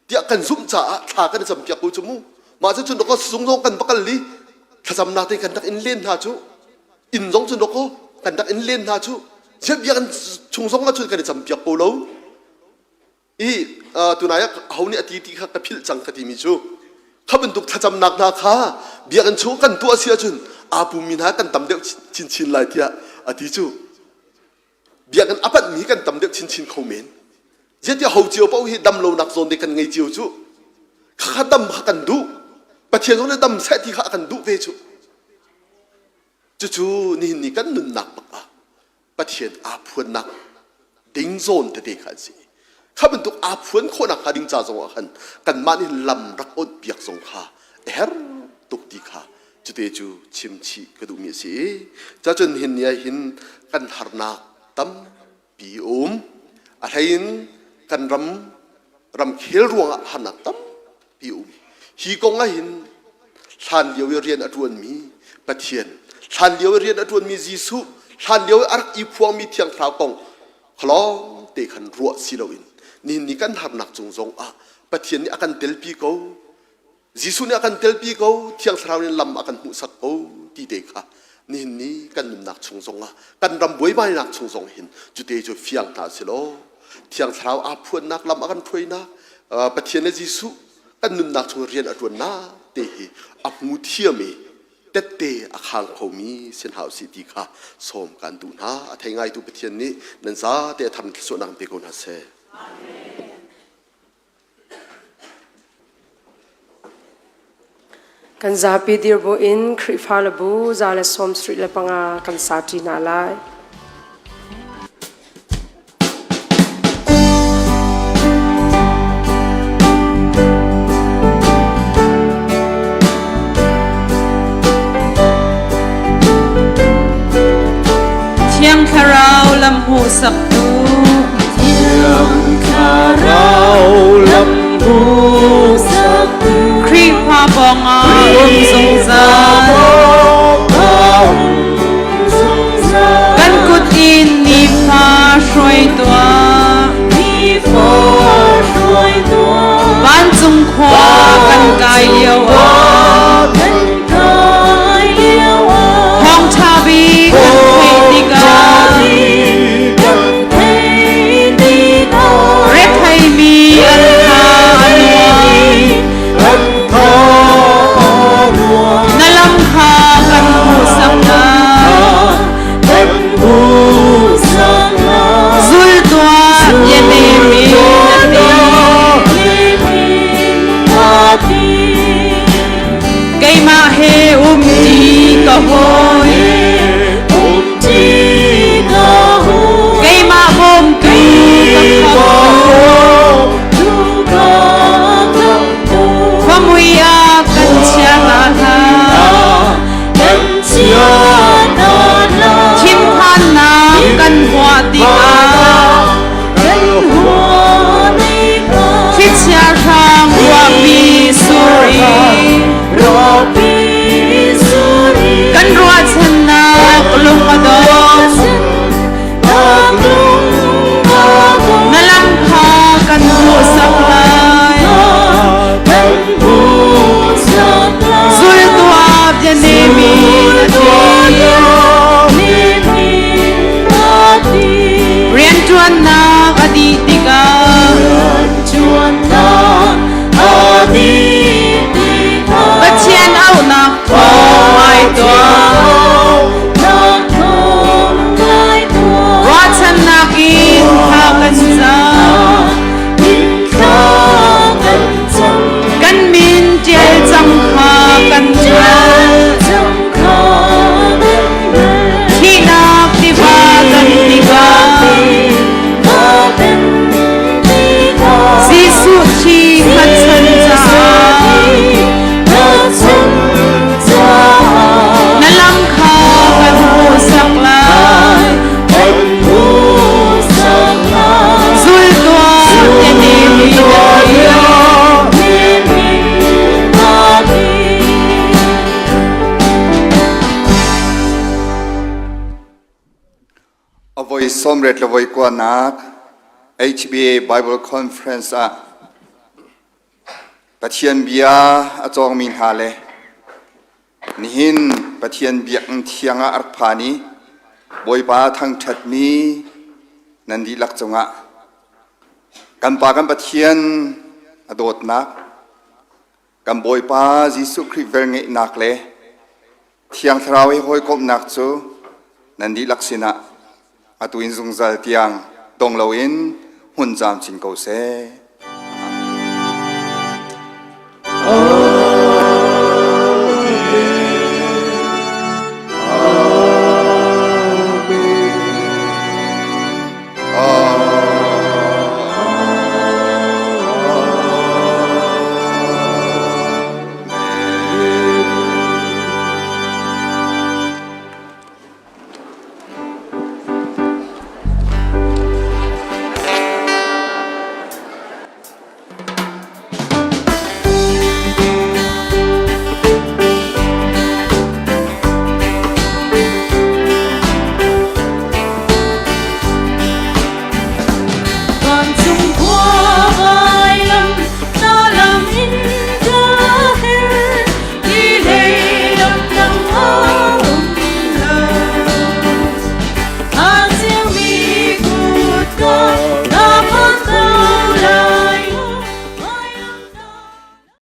tiah kan zumh caah thla kan i campiak ko cu mu. Mah cu cun dawkaw sizung zong kan va kal i thlacamnak te kan rak in len hna cu, inn zong cun dawkaw kan rak in len hna cu, ziah biakinn chung zong ah cun kan i campiak ko lo. I tunai ah ho nih a ti ti kha ka philh cang ka timi cu kha bantuk thlacamnak hna kha biakinn chung kan tuah si ahcun aa pummi hna kan tam deuh chinchin lai tiah a ti cu. Biakinn a panhmi kan tam deuh chinchin kho men. Zeitiah ho cio paoh hi dam lonak zawn te kan ngei cio cu. Khakha dam kha kan duh. Pathian zong nih dam seh ti kha a kan duh ve cu. Cucu nihin ni kan nunnak bak ah Pathian aa phuannak ding zawn tete kha an si. Kha bantuk aa phuan khawhnak hnga ding ca zong ah khan kanmah nih lam rak awnh piak zong kha a herh tuk ti kha cute cu chim chih ka duhmi a si. Cacun hin ni ah hin kan harnak tampi um. A hlei in kan ram ramkhel ruangah harnak tampi um. Hi kong ah hin hlan lio i rian a ṭuanmi Pathian, hlan lio i rian a ṭuanmi Jesuh, hlan lio i a rak i phuangmi Thiang Thlarau kong khalawng te khan ruah si loin nihin ni kan harnak cung zong ah Pathian nih a kan telpi ko, Jesuh nih a kan telpi ko, Thiang Thlarau nih lam a kan hmuhsak ko ti te kha nihin ni kan nunnak chung zong ah kan ram buaibainak chung zong hin cute cu fiang hna si law Thiang Thlarau aa phuannak lam a kan hruainak, Pathian le Jesuh kan nunnak chung rian a ṭuannak te hi a hmu thiam i tette a khang khomi sin hau si ti kha sawm kan duh hna. A thei ngaitu Pathian nih nan zate a tham thluachuahnak pe ko hna seh. Kan zapi dir buin Khrihfa le bu 175 kan sa ṭi hna lai. Thiang Thlarau lam hmuhsaktu. Thiang Thlarau lam hmuhsaktu. Khrihfa pawngah um zungzal. Kan kut in nifa hruai tuah. Vancung khua kan kai lio ah. Thawngṭha bik kan theih tikah. Retheimi an tha a nuam. Na lam kha kan hmuhsak lai. Zul tuah bia nem in na ti. Keimah he um ṭi ka hawi. Keimah bawmtu ka khamtu. Khuamui ah kan chia hna hlah. Thinphannak kan huah tikah thlichia hrang ruahpi sur i kan ruahchannak lung a dong. Na lam kha kan hmuhsak lai. Zul tuah bia nemi na ti. Rianṭuannak a dih tikah. sawmret le voi kuanak HBA Bible Conference ah Pathian bia a cawngmi hna le nihin Pathian biakinn thiang ah a rak phan i Bawipa thangṭhatmi nan dihlak cungah kan Pa kan Pathian a dawtnak, kan Bawipa Jesuh Khrih velngeihnak le Thiang Thlarau he hawikomhnak cu nan dihlak sinah atu in zungzal tiang dong loin hmun camcin ko seh.